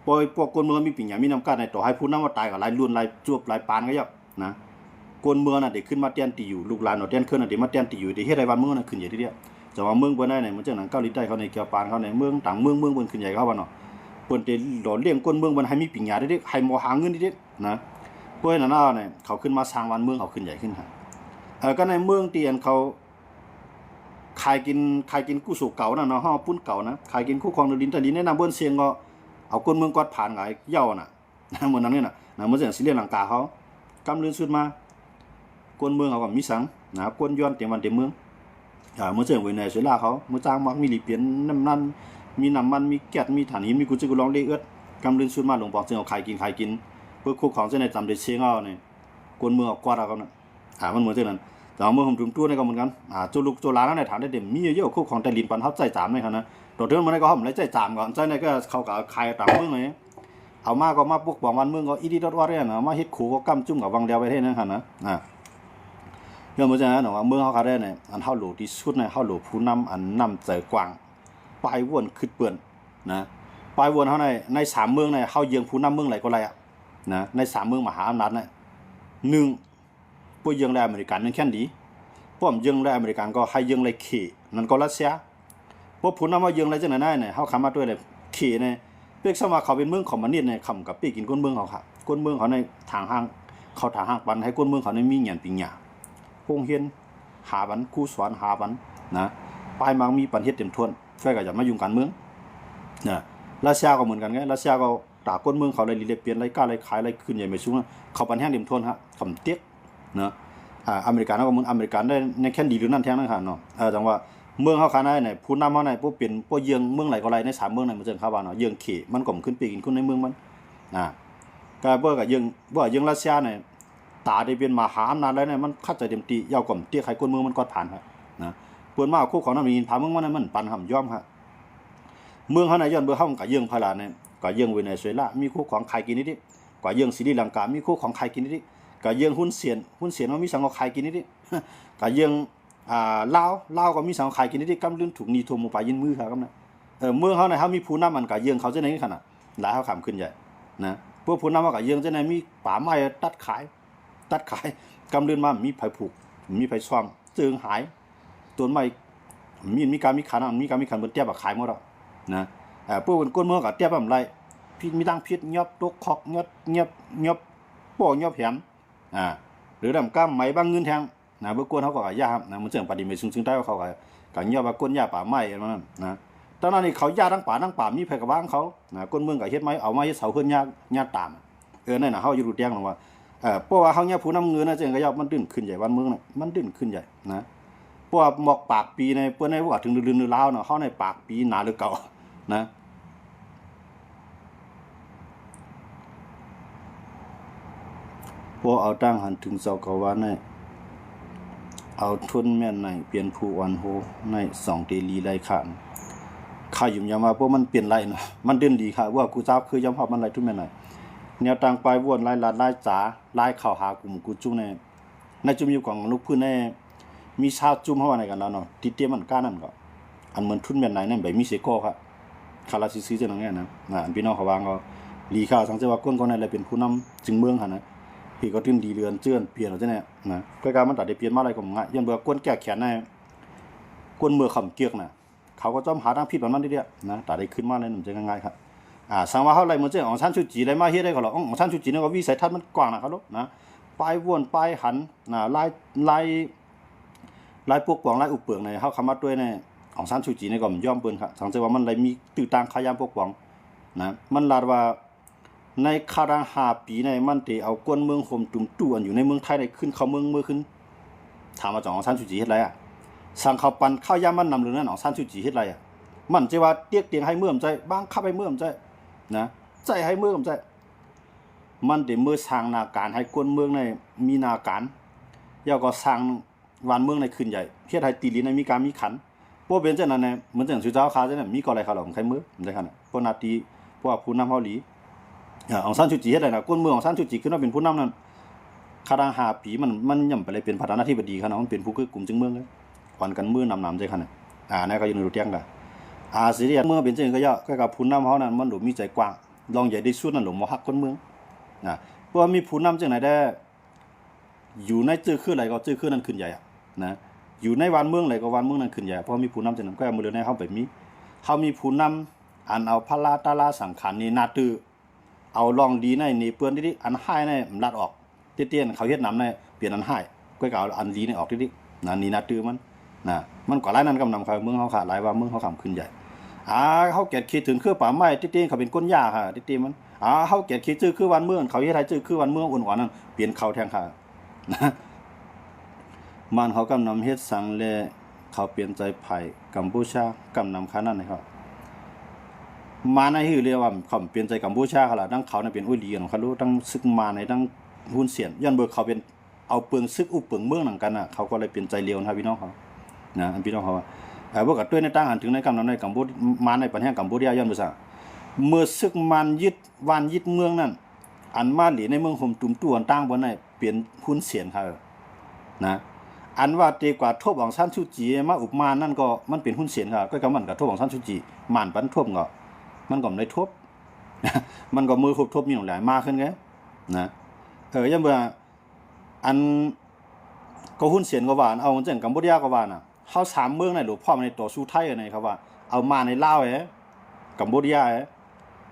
ປ່ອຍພວກກວນເມືອງມີປິງຍາມີນ້ຳກັດໃນ ຕໍ່ໃຫ້ຜູ້ນຳວ່າຕາຍກໍຫຼາຍລຸ້ນຫຼາຍຈົບຫຼາຍປານກໍເຈົ້ານະ. ກວນເມືອງນະໄດ້ຂຶ້ນມາແທນທີ່ຢູ່ ລູກຫຼານເນາະ ແທນເຄີນນະໄດ້ມາແທນທີ່ຢູ່ ໄດ້ເຮັດໃຫ້ບ້ານເມືອງນັ້ນຂຶ້ນໃຫຍ່ທີດຽວ. ຈັ່ງວ່າເມືອງເພິ່ນໄດ້ນະ ເໝືອນຈັ່ງນັ້ນ ເກົາຫຼີໃຕ້ເຂົາໃນແກ້ວປານເຂົາໃນ ເມືອງຕ່າງເມືອງ ເມືອງເພິ່ນຂຶ້ນໃຫຍ່ເຂົາວ່າເນາະ ເພິ່ນໄດ້ຫຼໍ່ລ້ຽງກວນເມືອງເພິ່ນໃຫ້ມີປິງຍາໄດ້ ໃຫ້ໝໍຫາເງິນໄດ້ນະ. ເພາະນັ້ນນະ ເຂົາຂຶ້ນມາສ້າງບ້ານເມືອງເຂົາຂຶ້ນໃຫຍ່ຂຶ້ນຫັ້ນ. ເອີ ກໍໃນເມືອງທີ່ອັນເຂົາ ຂາຍກິນ ຂາຍກິນກູ້ໂສເກົ່ານະເນາະ ເຮົາປຸ້ນເກົ່ານະ ຂາຍກິນຄູ່ຄອງເດີນດິນໃຕ້ດິນ ແນະນຳເບິ່ນຊຽງກໍເອົາກົ້ນເມືອງກວາດຜານຫຼາຍເຍົານະ. ນະ ໝົດນັ້ນນີ້ນະ ນະ ເໝືອນຈັ່ງຊີລີລັງກາເຮົາ ກຳລື່ນສຸດມາ ຄົນເມືອງເຮົາກໍມີສັງນະ ຄົນຢອນເຕັມບ້ານເຕັມເມືອງ ອາ ເໝືອນຈັ່ງເວເນຊູເອລາເຮົາ ເໝືອນຈັ່ງມັກມີລີເປັນ ນ້ຳມັນ ມີນ້ຳມັນ ມີແກັດ ມີຖ່ານຫີນ ມີກູຈິກຸລອງເລເອິດ ກຳລື່ນສຸດມາ ຫຼວງປອງເຊິ່ງເຮົາຂາຍກິນ ຂາຍກິນ ເພິ່ນຄຸກຄອງເຊິ່ງໃນຕຳໄດ້ເຊງເອົານີ້ ຄົນເມືອງເຮົາກວາດເອົາກັນນະ ອາ ມັນເໝືອນຈັ່ງນັ້ນ ແຕ່ວ່າເມືອງຫົມຕຸມຕູ້ນີ້ກໍເໝືອນກັນ ອາ ໂຈລູກໂຈຫຼານເຮົາໃນຖານໄດ້ເຕັມ ມີເຍອະ ຄຸກຄອງໃຕ້ດິນ ປານເຮົາໃຊ້ຕາມໃນຫັ້ນນະ ຕໍ່ເທື່ອມານີ້ກໍເຮົາບໍ່ໄດ້ໃຊ້ຕາມ ກໍໃຊ້ໃນກໍເຂົາກໍຂາຍຕາມເມືອງນີ້ ເອົາມາກໍມາປົກປ້ອງບ້ານເມືອງກໍອີ່ດີດອດໆ ເດ້ນະ ມາເຮັດໂຂກໍກ້ຳຈຸ້ມກັບວັງດຽວໄປເຮັດຫຍັງຫັ້ນນະ ອາ ຍ້ອນເໝືອນຈັ່ງນັ້ນນະ ວ່າເມືອງເຮົາກໍໄດ້ນີ້ ອັນເຮົາຫຼູທີ່ສຸດນະ ເຮົາຫຼູຜູ້ນຳອັນນ້ຳໃຈກວ້າງ ປາຍວົນຄຶດເປີ້ນນະ ປາຍວົນເຮົາໃນ ໃນສາມເມືອງໃນ ເຮົາເຍື່ອງຜູ້ນຳເມືອງໃດກໍໄດ້ອະນະ ໃນສາມເມືອງມະຫາອຳນາດນະ ໜຶ່ງ ບໍ່ເຍື່ອງແລອາເມລິກັນຍັງແຄ້ນດີ ບໍ່ເຍື່ອງແລອາເມລິກັນກໍໃຫ້ເຍື່ອງແລເຂ ນັ້ນກໍຣັດເຊຍ ບໍ່ຜູ້ນຳວ່າເຍື່ອງແລຈັ່ງໃດນະ ເຮົາຄຳມາດ້ວຍແລເຂນີ້ ເປັກສຳວ່າເຂົາເປັນເມືອງຄອມມູນິດນີ້ ເຂົາກໍເປັກກິນຄົນເມືອງເຂົາ ຄົນເມືອງເຂົາໃນທາງຫ້າງ ເຂົາທາງຫ້າງປັນໃຫ້ຄົນເມືອງເຂົາໃນມີຫຍັນປິນຍາ ໂຮງຮຽນຫາບັນ ຄູສອນຫາບັນນະ ປາຍມັກມີປັນເຮັດເຕັມຖ້ວນ ໃຜກໍຢາກມາຫຍຸ້ງການເມືອງນະ ຣັດເຊຍກໍເໝືອນກັນໄງ ຣັດເຊຍກໍ ຕາຄົນເມືອງເຂົາໄດ້ລີເລບປ່ຽນ ໄດ້ຄ້າໄດ້ຂາຍ ໄດ້ຂຶ້ນໃຫຍ່ໄໝສູງ ເຂົາປັນແຮງເຕັມທົນຮະ ເຂົາເຕັກເນາະ ອາ ອາເມລິກາເນາະ ເມືອງອາເມລິກາໄດ້ໃນແຄນດີຫຼືນັ້ນແທງນັ້ນຂະເນາະ ເອີ ຈັ່ງວ່າເມືອງເຮົາຂະນາດໃນ ຜູ້ນຳເຮົາໃນ ຜູ້ເປັນ ຜູ້ເຍື່ອງເມືອງໃດກໍໄດ້ໃນສາມເມືອງໃນ ເມືອງເຊິ່ງເຂົາວ່າເນາະ ເຍື່ອງເຂ ມັນກໍມາຂຶ້ນເປັກກິນຄົນໃນເມືອງມັນ ອາ ກໍບໍ່ກໍເຍື່ອງ ບໍ່ເຍື່ອງຣັດເຊຍໃນ ຕາໄດ້ເປັນມະຫາອຳນາດແລ້ວໃນ ມັນຂັດໃຈເຕັມທີ່ ຢາວກໍມາເຕະໃຫ້ຄົນເມືອງມັນກອດຜ່ານຮະນະ ເພິ່ນມາເອົາໂຄກຂອງນ້ຳອີນພາເມືອງມັນ ມັນປັນຫຳຍ້ອມຮະ ເມືອງເຮົານະ ຍ້ອນເບິ່ງເຮົາມັນກະເຍື່ອງພາລານະ ກະເຍື່ອງເວເນຊູເອລາ ມີຄູຂອງຂາຍກິນດີໆ ກະເຍື່ອງຊີລີລັງກາ ມີຄູຂອງຂາຍກິນດີໆ ກະເຍື່ອງຮຸນເຊນ ຮຸນເຊນວ່າມີສັງກໍຂາຍກິນດີໆ ກະເຍື່ອງ ອ່າ ລາວ ລາວກໍມີສັງກໍຂາຍກິນດີໆ ກຳລຶ້ນຖືກໜີ້ຖ້ວມຫົວປາຍື່ນມືຂາກຳນະ ເອີ ເມືອງເຮົານະ ເຮົາມີຜູ້ນຳອັນກະເຍື່ອງເຂົາຈັ່ງໃດຂະນະ ຫຼາຍເຮົາຂາມຂຶ້ນໃຫຍ່ນະ ພວກຜູ້ນຳເຮົາກະເຍື່ອງຈັ່ງໃດ ມີປ່າໄມ້ຕັດຂາຍ ຕັດຂາຍ ກຳລຶ້ນມາມີໃຜຜູກ ມີໃຜຊ່ອມ ເຈີງຫາຍ ຕົ້ນໄມ້ ມີ ມີກາມີຂັນ ມີກາມີຂັນ ເພິ່ນຕຽບອາຂາຍໝົດອະນະ ເອີ ພວກເພິ່ນກົນເມືອງກໍຕຽບອາບໍ່ໄດ້ ຜິດ ມີທັງຜິດ ຍອບຕົກຄອກ ຍອບ ຍອບ ຍອບປ້ອຍອບແຫມ ອາ ຫຼືນຳກາໄໝບາງເງິນແທງນະ ເບິ່ງກົນເຮົາກໍຢາກນະ ມັນເຊິ່ງປະຕິເມດຊຸງຊຶງໃຕ້ເຂົາກໍ ກໍຍອບວ່າກົນຢາປ່າໄມ້ນັ້ນນະ ຕອນນັ້ນນີ້ເຂົາຢາທັງປ່າທັງປ່າ ມີໃຜກໍວ່າຂອງເຂົານະ ກົນເມືອງກໍເຮັດໄມ້ ເອົາມາເຮັດເສົາເຮືອນຍາ ຍາຕາມ ເອີ ນັ້ນນະ ເຮົາຢູ່ຮູ້ແຈ້ງນະວ່າ ເອີ ເພາະວ່າເຮົາຍາຜູ້ນຳເງິນນະ ຈັ່ງກະຍາມັນດຶນຂຶ້ນໃຫຍ່ ບ້ານເມືອງນະ ມັນດຶນຂຶ້ນໃຫຍ່ນະ ເພາະວ່າໝອກປາກປີໃນ ເພິ່ນໃນວ່າເຖິງເດືອນລາວນະ ເຮົາໃນປາກປີໜາຫຼືເກົ່ານະ ບໍ່ເອົາຕັ້ງຫັນເຖິງເສົາກະວານໃນ ເອົາທຶນແມ່ນໃນ ປ່ຽນຜູ້ອ່ອນໂຮໃນ ສອງເຕລີໄລຂານ ຂ້າຢືນຢັນວ່າພວກມັນປ່ຽນໄລນະ ມັນດຶນດີຄ່າ ວ່າກູຈາບຄືຍອມຮັບມັນໄລ ທຸນແມ່ນໄນ ແນວຕັ້ງປາຍວນ ລາຍລັດ ລາຍຈາ ລາຍເຂົ້າຫາກຸ່ມກູຈຸ້ງໃນ ໃນຈຸ້ມຢູ່ກອງລຸກພື້ນໃນ ມີຊາວຈຸ້ມເຮົາວ່າໃນກັນແລ້ວເນາະ ຕິເຕມັນການັ້ນກໍ ອັນເໝືອນທຸນແມ່ນໄນນັ້ນ ໃບມີເສກໍຄ່າ ຄາລາຊິຊື້ຈັ່ງນັ້ນນະ ອັນພີ່ນ້ອງເຂົາວ່າກໍ ລີຄ່າ ສັງເສວ່າກົນກໍໃນລະເປັນຜູ້ນຳຈຶ່ງເມືອງຫັ້ນນະ ເພກໍຕື່ນດີເຫຼືອນເຈື່ອນປ່ຽນເອົາຈັ່ງໃນນະ ກໍກາມັນຕາໄດ້ປ່ຽນມາໄລກໍງ່າຍ ຍ້ອນເບິ່ງກົນແກ້ແຄ້ນໃນ ກົນເມືອງຄຳເກີກນະ ເຂົາກໍຈອມຫາທາງຜິດປະມານນີ້ແຫຼະນະ ຕາໄດ້ຂຶ້ນມາໃນນັ້ນຈະງ່າຍໆ ຄັບ ອາ ສັງວ່າເຮົາໄລ່ເໝືອນເຊັ່ນ ອອງຊານຊູຈີໄລ່ມາເຮັດໄດ້ກໍລະ ອອງຊານຊູຈີນີ້ກໍວິໄສທັດມັນກວ້າງນະຄັບນະ ປາຍວນປາຍຫັນນະ ລາຍ ລາຍ ລາຍປົກປ້ອງລາຍອຸບເປິງໃນ ເຮົາເຂົ້າມາດ້ວຍໃນ ອອງຊານຊູຈີນີ້ກໍບໍ່ຍອມເພິ່ນຄັບ ສັງເສວ່າມັນໄດ້ມີຕື້ຕ່າງຂາຍຢາມປົກປ້ອງນະ ມັນລາດວ່າ ໃນຄາດາງຫ້າປີໃນ ມັນໄດ້ເອົາກົນເມືອງຫົມຕຸມຕູ້ອັນຢູ່ໃນເມືອງໄທໃນ ຂຶ້ນເຂົ້າເມືອງເມືອຂຶ້ນ ຖາມວ່າຈອງອອງຊານຊູຈີເຮັດໄລອະ ສັງເຂົາປັ່ນເຂົ້າຢາມມັນນຳເລື່ອງນັ້ນ ອອງຊານຊູຈີເຮັດໄລອະ ມັນຈະວ່າຕຽກຕຽງໃຫ້ເມືອງໃຈ ບັງຄັບໃຫ້ເມືອງໃຈນະ ໃຈໃຫ້ເມືອງໃຈ ມັນໄດ້ເມືອສ້າງໜ້າການໃຫ້ຄົນເມືອງໃນມີໜ້າການ ແລ້ວກໍສ້າງບ້ານເມືອງໃນຂຶ້ນໃຫຍ່ ເຮັດໃຫ້ຕີນລິນໃນມີການມີຂັນ ບໍ່ເປັນຈັ່ງນັ້ນແນ ເໝືອນຈັ່ງສຸເຈົ້າຂ້າຈັ່ງນັ້ນ ມີກໍໄລຄາຫຼອງໄຄເມືອ ໄດ້ຂະໜາດ ພວກໜ້າທີ່ ພວກຜູ້ນຳເຮົາຫຼີ ອາ ອອງຊານຊູຈີເຮັດໄດ້ນະ ກົນເມືອງອອງຊານຊູຈີຂຶ້ນມາເປັນຜູ້ນຳນັ້ນ ຄາດາງຫ້າປີ ມັນ ມັນຍັງບໍ່ໄດ້ເປັນປະທານາທິບໍດີຂະໜາດ ມັນເປັນຜູ້ຄວບຄຸມຈຶ່ງເມືອງເລີຍ ຄວັນກັນມືນຳນຳໃຈຂະໜາດ ອາ ນັ້ນກໍຢູ່ໃນໂຕຕຽງກະ ອາ ຊີເຣຍ ເມືອງເປັນຈັ່ງໃດກໍຢ່າ ກໍກັບຜູ້ນຳເຮົານັ້ນ ມັນບໍ່ມີໃຈກວ້າງ ລອງໃຫຍ່ທີ່ສຸດນັ້ນ ບໍ່ມັກຄົນເມືອງນະ ເພາະວ່າມີຜູ້ນຳຈັ່ງໃດແດ່ ຢູ່ໃນເຈີເຄືອໃດກໍເຈີເຄືອນັ້ນຂຶ້ນໃຫຍ່ອະນະ ຢູ່ໃນບ້ານເມືອງໃດກໍບ້ານເມືອງນັ້ນຂຶ້ນໃຫຍ່ ເພາະມີຜູ້ນຳຈັ່ງນັ້ນ ກໍມື້ເລື່ອງໃນເຮົາໄປມີ ເຮົາມີຜູ້ນຳອັນເອົາພະລາຕາລາສັງຂານນີ້ໜ້າຕື້ ເອົາລອງດີໃນໜີເປື້ອນດິ ອັນຮ້າຍໃນລັດອອກ ຕິດໆ ເຂົາເຮັດນຳໃນປ່ຽນອັນຮ້າຍ ກໍເອົາອັນດີໃນອອກຕິໆ ນະ ໜີໜ້າຕື້ມັນ ນະ ມັນກໍຫຼາຍນັ້ນກຳນຳ ເມືອງເຮົາຂະ ຫຼາຍວ່າເມືອງເຮົາຄຳຂຶ້ນໃຫຍ່ ອາ ເຮົາແກດເຂດເຖິງເຄືອປ່າໄມ້ ຕິດໆ ເຂົາເປັນກົນຢາຂະ ຕິດໆ ມັນ ອາ ເຮົາແກະຂີ້ຈື່ຄືບ້ານເມືອງ ເຂົາເຮັດໃຫ້ຈື່ຄືບ້ານເມືອງ ໂອນກວ່ານັ້ນ ເປັນເຂົາແທງຄ່າ. ມານເຂົາກຳນຳເຮັດສັງ ແລະ ເຂົາເປັນໃຈໃຜ ກຳປູຊາ ກຳນຳຂະໜາດນັ້ນເຂົາ ມານໃນຫື ເລີຍວ່າເຂົາເປັນໃຈກຳປູຊາ ເຂົາລະ ທັງເຂົານະເປັນອຸຍລີກັນ ເຂົາລະ ທັງຊຶກມານໃນ ທັງຮຸນເຊນ ຍ້ອນເບີເຂົາເປັນ ເອົາເປິງຊຶກອຸເປິງເມືອງນຳກັນນະ ເຂົາກໍເລີຍເປັນໃຈຫຼຽວນະ ພີ່ນ້ອງເຂົານະ ອັນພີ່ນ້ອງເຂົາວ່າ ເອີ ເບິ່ງກະດ້ວຍໃນຕ່າງອັນ ເຖິງໃນກຳນຳໃນກຳປູ ມານໃນປະເທດກຳປູດຽ ຍ້ອນເປັນຫຍັງ ເມື່ອຊຶກມານຍຶດບ້ານຍຶດເມືອງນັ້ນ ອັນມາເຫຼໃນເມືອງຫົມຕຸມຕູ້ອັນຕ່າງເພິ່ນນັ້ນ ເປັນຮຸນເຊນເຂົານະ ອັນວ່າເຕກວ່າທົບອອງຊານຊູຈີ ມາອຸບມານນັ້ນກໍມັນເປັນຮຸນເຊນເຂົາ ກໍກະມັນກະທົບອອງຊານຊູຈີ ມານປັນທົບກໍ ມັນກໍບໍ່ໄດ້ທົບ ມັນກໍມືທົບໆ ມີຫຼາຍມາຂຶ້ນໄງນະ ເອີ ຢ້ານວ່າ ອັນ ກໍຮຸນເຊນກໍວ່າ ເອົາຈັ່ງກຳປູດຽກໍວ່ານະ ເຮົາສາມເມືອງໃນຫຼວງພໍ່ໃນຕໍ່ສູ້ໄທໃນ ເຂົາວ່າເອົາມາໃນລາວແຮ ກຳປູດຽແຮ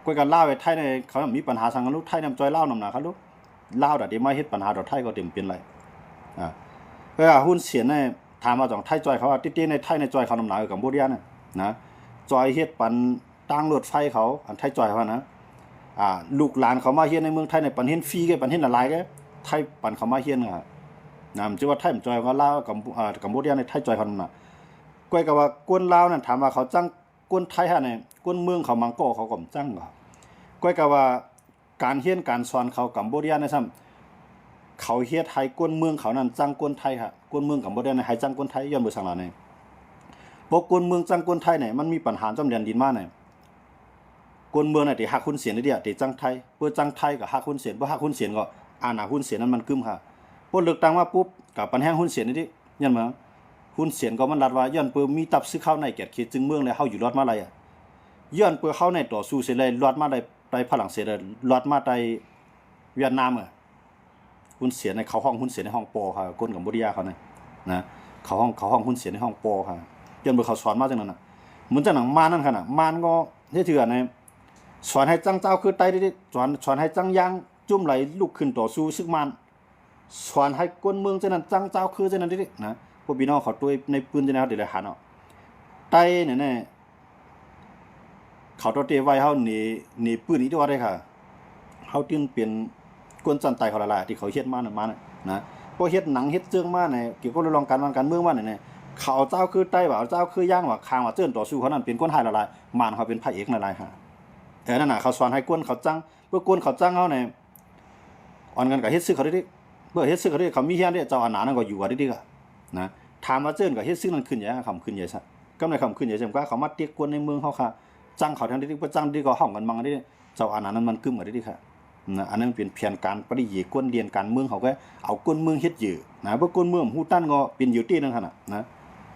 ກວຍກັນລາວແຮ ໄທໃນ ເຂົາມີປັນຫາສັງກັນລູກ ໄທນຳຈອຍລາວນຳໜາຄັນລູກ ລາວດາເດມາເຮັດປັນຫາຕໍ່ໄທກໍເຕັມເປັນໄລ ອາ ເອີ ຮຸນເຊນໃນ ຖາມວ່າຕ້ອງໄທຈອຍເຂົາ ຕິເຕໃນໄທໃນຈອຍເຂົານຳໜາ ເອີ ກຳປູດຽນະ ນະ ຈອຍເຮັດປັນ ທາງລົດໄຟເຂົາ ອັນໄທຈອຍເຂົານະ ອາ ລູກຫຼານເຂົາມາຮຽນໃນເມືອງໄທໃນ ປັນຮຽນຟຣີເກ ປັນຮຽນຫຼາຍໆເກ ໄທປັນເຂົາມາຮຽນນະ ນະ ຈະວ່າໄທມັນຈອຍວ່າລາວ ກຳ ອາ ກຳປູດຽໃນ ໄທຈອຍເຂົານະ ກວຍກະວ່າຄົນລາວນັ້ນ ຖາມວ່າເຂົາຈັ່ງຄົນໄທຫັ້ນນະ ຄົນເມືອງເຂົາມັງກໍເຂົາກໍບໍ່ຈັ່ງ ກວຍກະວ່າ ການຮຽນການສອນເຂົາກຳໂບດຽນະຊ້ຳ ເຂົາເຮັດໃຫ້ຄົນເມືອງເຂົານັ້ນຈັ່ງຄົນໄທ ຄົນເມືອງກຳໂບດຽນະໃຫ້ຈັ່ງຄົນໄທ ຍ້ອນເບີສັງລະນີ້ ເພາະຄົນເມືອງຈັ່ງຄົນໄທນີ້ ມັນມີປັນຫາຈອມແດນດິນມານີ້ ຄົນເມືອງນີ້ເຕຮັກຮຸນເຊນເດ ເຕຈັ່ງໄທ ເປີຈັ່ງໄທກໍຮັກຮຸນເຊນ ບໍ່ຮັກຮຸນເຊນກໍ ອານາຮຸນເຊນນັ້ນມັນກຶ້ມຄ່ະ ເປີເລືອກຕັ້ງມາປຸບ ກໍປັນແຮງຮຸນເຊນເດ ຍ້ອນເມືອງຮຸນເຊນກໍມັນລັດວ່າ ຍ້ອນເປີມີຕັບຊຶກເຮົາໃນແກດເຂດຈຶ່ງເມືອງ ແລະເຮົາຢູ່ລອດມາໄດ້ ຍ້ອນເປີເຮົາໃນຕໍ່ສູ້ເສຍແລະລອດມາໄດ້ ໄປຝຣັ່ງເສດ ລອດມາໄດ້ຫວຽດນາມ ຮຸນເຊນໃນ ເຂົາຮ້ອງຮຸນເຊນໃນຫ້ອງປໍຄ່ະ ຄົນກຳໂບດຽເຂົານະ ນະ ເຂົາຮ້ອງ ເຂົາຮ້ອງຮຸນເຊນໃນຫ້ອງປໍຄ່ະ ຍ້ອນເບິ່ງເຂົາສອນມາຈັ່ງນັ້ນນະ ເໝືອນຈັ່ງໜັງມານນັ້ນຄ່ະນະ ມານກໍເຮັດເທື່ອໃນ ສອນໃຫ້ຈັ່ງເຈົ້າຄືໄຕ້ເດ ສອນ ສອນໃຫ້ຈັ່ງຢ່າງຈຸ້ມໄຫຼລຸກຂຶ້ນຕໍ່ສູ້ຊຶກມານ ສອນໃຫ້ຄົນເມືອງຈັ່ງນັ້ນ ຈັ່ງເຈົ້າຄືຈັ່ງນັ້ນເດ ນະ ພວກພີ່ນ້ອງເຂົາຕົວໃນປືນຈັ່ງນັ້ນ ເຮົາໄດ້ລະຫັນເນາະ ໄຕ້ແນ່ໆ ເຂົາຕົວເຕໄວເຮົາໜີ ໜີປືນອີກຕົວເດຄ່ະ ເຮົາຈຶ່ງເປັນຄົນຊັ້ນໄຕ້ເຂົາຫຼາຍໆ ທີ່ເຂົາເຮັດມານັ້ນມານະ ນະ ພວກເຮັດໜັງເຮັດເຈິງມານີ້ ກ່ຽວກັບເລື່ອງການບ້ານການເມືອງມານີ້ ເຂົາເຈົ້າຄືໄຕ້ວ່າ ເຈົ້າຄືຢ່າງວ່າ ຂ້າງວ່າ ເຈີນຕໍ່ສູ້ເຂົານັ້ນເປັນຄົນຮ້າຍຫຼາຍໆ ມານເຂົາເປັນພະເອກຫຼາຍໆຄ່ະ ເອີ ນັ້ນນະ ເຂົາສອນໃຫ້ຄົນເຂົາຈັ່ງ ເມື່ອຄົນເຂົາຈັ່ງເຮົານີ້ ອ່ອນກັນກໍເຮັດຊຶກເຂົາເດ ເມື່ອເຮັດຊຶກເຂົາເດ ເຂົາມີແຮງເດ ເຈົ້າອານານັ້ນກໍຢູ່ກັນເດ ນະ ຖາມວ່າເຈີນກໍເຮັດຊຶກນັ້ນຂຶ້ນໃຫຍ່ ຄຳຂຶ້ນໃຫຍ່ຊະ ກຳໄດ້ຄຳຂຶ້ນໃຫຍ່ຊະ ກໍເຂົາມາເຕັກກວນໃນເມືອງເຮົາຄ່ະ ຈັ່ງເຂົາແທງເດ ບໍ່ຈັ່ງເດກໍເຮົາກັນມັງເດ ເຈົ້າອານານັ້ນມັນກຶ້ມກັນເດ ນະ ອັນນັ້ນເປັນແຜນການປະລິເຍກົນລຽນການເມືອງເຂົາ ກໍເອົາກົນເມືອງເຮັດເຫຍື່ອ ນະ ເພາະກົນເມືອງຮູ້ຕັນກໍເປັນເຫຍື່ອເຕ້ນນັ້ນຂະໜາດ ນະ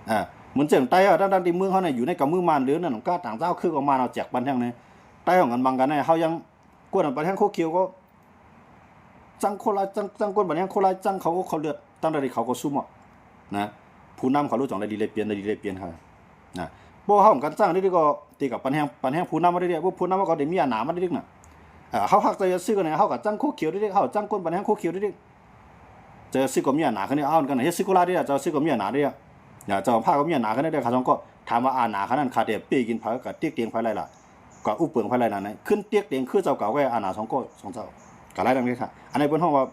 ເອີ ເໝືອນເຊິ່ງໄຕ້ເຮົາ ທັງໆທີ່ເມືອງເຮົານີ້ຢູ່ໃນກຳມືມານເຫຼືອນັ້ນ ກໍຕ່າງເຈົ້າຄືກໍມາເອົາແຈກປັນແຮງນີ້ ໄຕ້ເຮົາກັນມັງກັນນີ້ ເຮົາຍັງ ກວນບັນແຮງໂຄຂຽວກໍ ຈັ່ງໂຄລາຍ ຈັ່ງ ຈັ່ງກວນບັນແຮງໂຄລາຍ ຈັ່ງເຂົາອົກເຂົາເລືອດ ຕັ້ງແຕ່ທີ່ເຂົາກໍຊຸມອະ ນະ ຜູ້ນຳເຂົາຮູ້ຈັ່ງໄດ້ດີໄດ້ປ່ຽນ ໄດ້ດີໄດ້ປ່ຽນເຂົາ ນະ ບໍ່ເຮົາກັນຈັ່ງເດ ກໍຕິກັບບັນແຮງ ບັນແຮງຜູ້ນຳມາເດ ຜູ້ນຳເຂົາກໍໄດ້ມີອານາມາເດນະ ເອີ ເຮົາຮັກເຈົ້າຢາກຊື້ກັນ ເຮົາກໍຈັ່ງໂຄຂຽວເດ ເຮົາຈັ່ງກວນບັນແຮງໂຄຂຽວເດ ເຈົ້າຢາກຊື້ກໍມີອານາຂຶ້ນເດ ເອົາກັນເຮັດຊຶກໂຄລາດເດ ເຈົ້າຊື້ກໍມີອານາເດ ເຈົ້າພາກກໍມີອານາຂຶ້ນເດ ຂ້າສອງກໍ ຖາມວ່າອານາຂະນັ້ນ ຂ້າແຕ່ເປ້ກິນໃຜ ກໍຕຽກຕຽງໃຜໄດ້ລະ ກໍອຸເປິງໃຜໄດ້ນັ້ນ ຂຶ້ນຕຽກຕຽງຄືເຈົ້າເກົ່າ ກໍອານາສອງກໍສອງເຈົ້າ ກໍຫຼາຍດັ່ງນີ້ຄ່ະ ອັນນີ້ເພິ່ນຮ້ອງວ່າ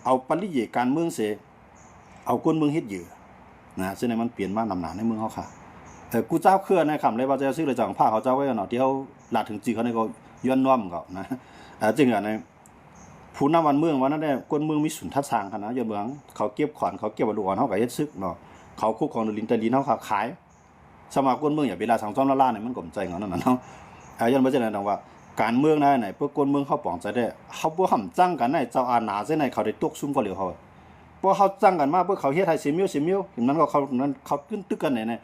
ເອົາປະລິເຍການເມືອງເສ ເອົາຄົນເມືອງເຮັດເຫຍື່ອ ນະ ເຊິ່ງໃຫ້ມັນປ່ຽນມານຳໜ້າໃນເມືອງເຮົາຄ່ະ ເອີ ກູເຈົ້າເຄືອໃນຄຳເລີຍວ່າເຈົ້າຊື່ເລີຍ ເຈົ້າພາເຂົາເຈົ້າໄວ້ເນາະ ທີ່ເຮົາລາດເຖິງຈື່ເຂົານີ້ກໍຍ້ອນນ້ອມເຂົານະ ເອີ ຈຶ່ງອັນນີ້ ຜູ້ນຳບ້ານເມືອງວ່ານັ້ນແຫຼະ ຄົນເມືອງມີສູນທັດສ້າງຫັ້ນນະ ຢູ່ເມືອງ ເຂົາເກັບຂອນ ເຂົາເກັບລູກອ່ອນ ເຮົາກໍເຮັດຊຶກເນາະ ເຂົາຄຸ້ມຄອງດິນໃຕ້ດິນ ເຮົາກໍຂາຍ ສະມາຄົນເມືອງຢ່າໄປລາສັ່ງຊ້ອມລາໆນີ້ ມັນກໍບໍ່ໃຈເຂົານັ້ນນະເນາະ ອາ ຍ້ອນວ່າຈັ່ງໃດ ຕ້ອງວ່າການເມືອງນັ້ນນະ ເພື່ອຄົນເມືອງເຮົາປອງໃຈໄດ້ ເຮົາບໍ່ຫ້າມຈັ່ງກັນໄດ້ ເຈົ້າອານາຈັ່ງໃດ ເຂົາໄດ້ຕົກຊຸມກວ່າເຫຼືອເຮົາ ເພາະເຮົາຈັ່ງກັນມາ ເພາະເຂົາເຮັດໃຫ້ເສຍເມວເສຍເມວ ນັ້ນກໍເຂົາ ນັ້ນເຂົາຂຶ້ນຕຶກກັນແນ່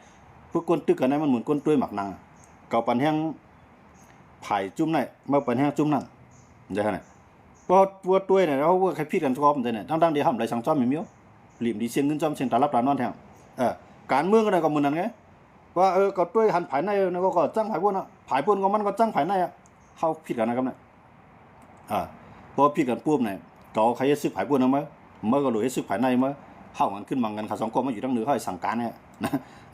ເພາະຄົນຕຶກກັນນັ້ນ ມັນເໝືອນຄົນຕ່ວຍໝາກນັງ ເຂົາປັນແຮງ ຝ່າຍຈຸ້ມໃດ ມາປັນແຮງຈຸ້ມນັ້ນ ຈັ່ງຊີ້ນະ ເພາະວ່າຕົວະຕວຍນີ້ ເຮົາບໍ່ໃຫ້ຜິດກັນຊອບຈັ່ງຊີ້ນະ ທັງໆທີ່ເຮົາບໍ່ໄດ້ສັ່ງຈອມແມ່ນໝີວ ຫຼີ້ມດີສ່ຽງເງິນຈອມສ່ຽງຕາຫຼັບຕານອນແທ້ ເອີ ການເມືອງກໍໄດ້ກໍໝືອນນັ້ນໄງ ວ່າ ເອີ ກໍຕວຍຫັນພາຍໃນ ແລ້ວກໍ ກໍຈັ່ງພາຍພຸ້ນນະ ພາຍພຸ້ນກໍມັນກໍຈັ່ງພາຍໃນອະ ເຮົາຜິດກັນນະກັບນັ້ນ ອາ ພໍຜິດກັນປຸບນີ້ ເຂົາໃຄເຮັດສຶກພາຍພຸ້ນນຳມາ ມາກໍໂລເຮັດສຶກພາຍໃນມາ ເຮົາມັນຂຶ້ນມັງກັນ ຂ້າສອງກໍມາຢູ່ທາງເໜືອ ເຮົາໃຫ້ສັ່ງການແທ້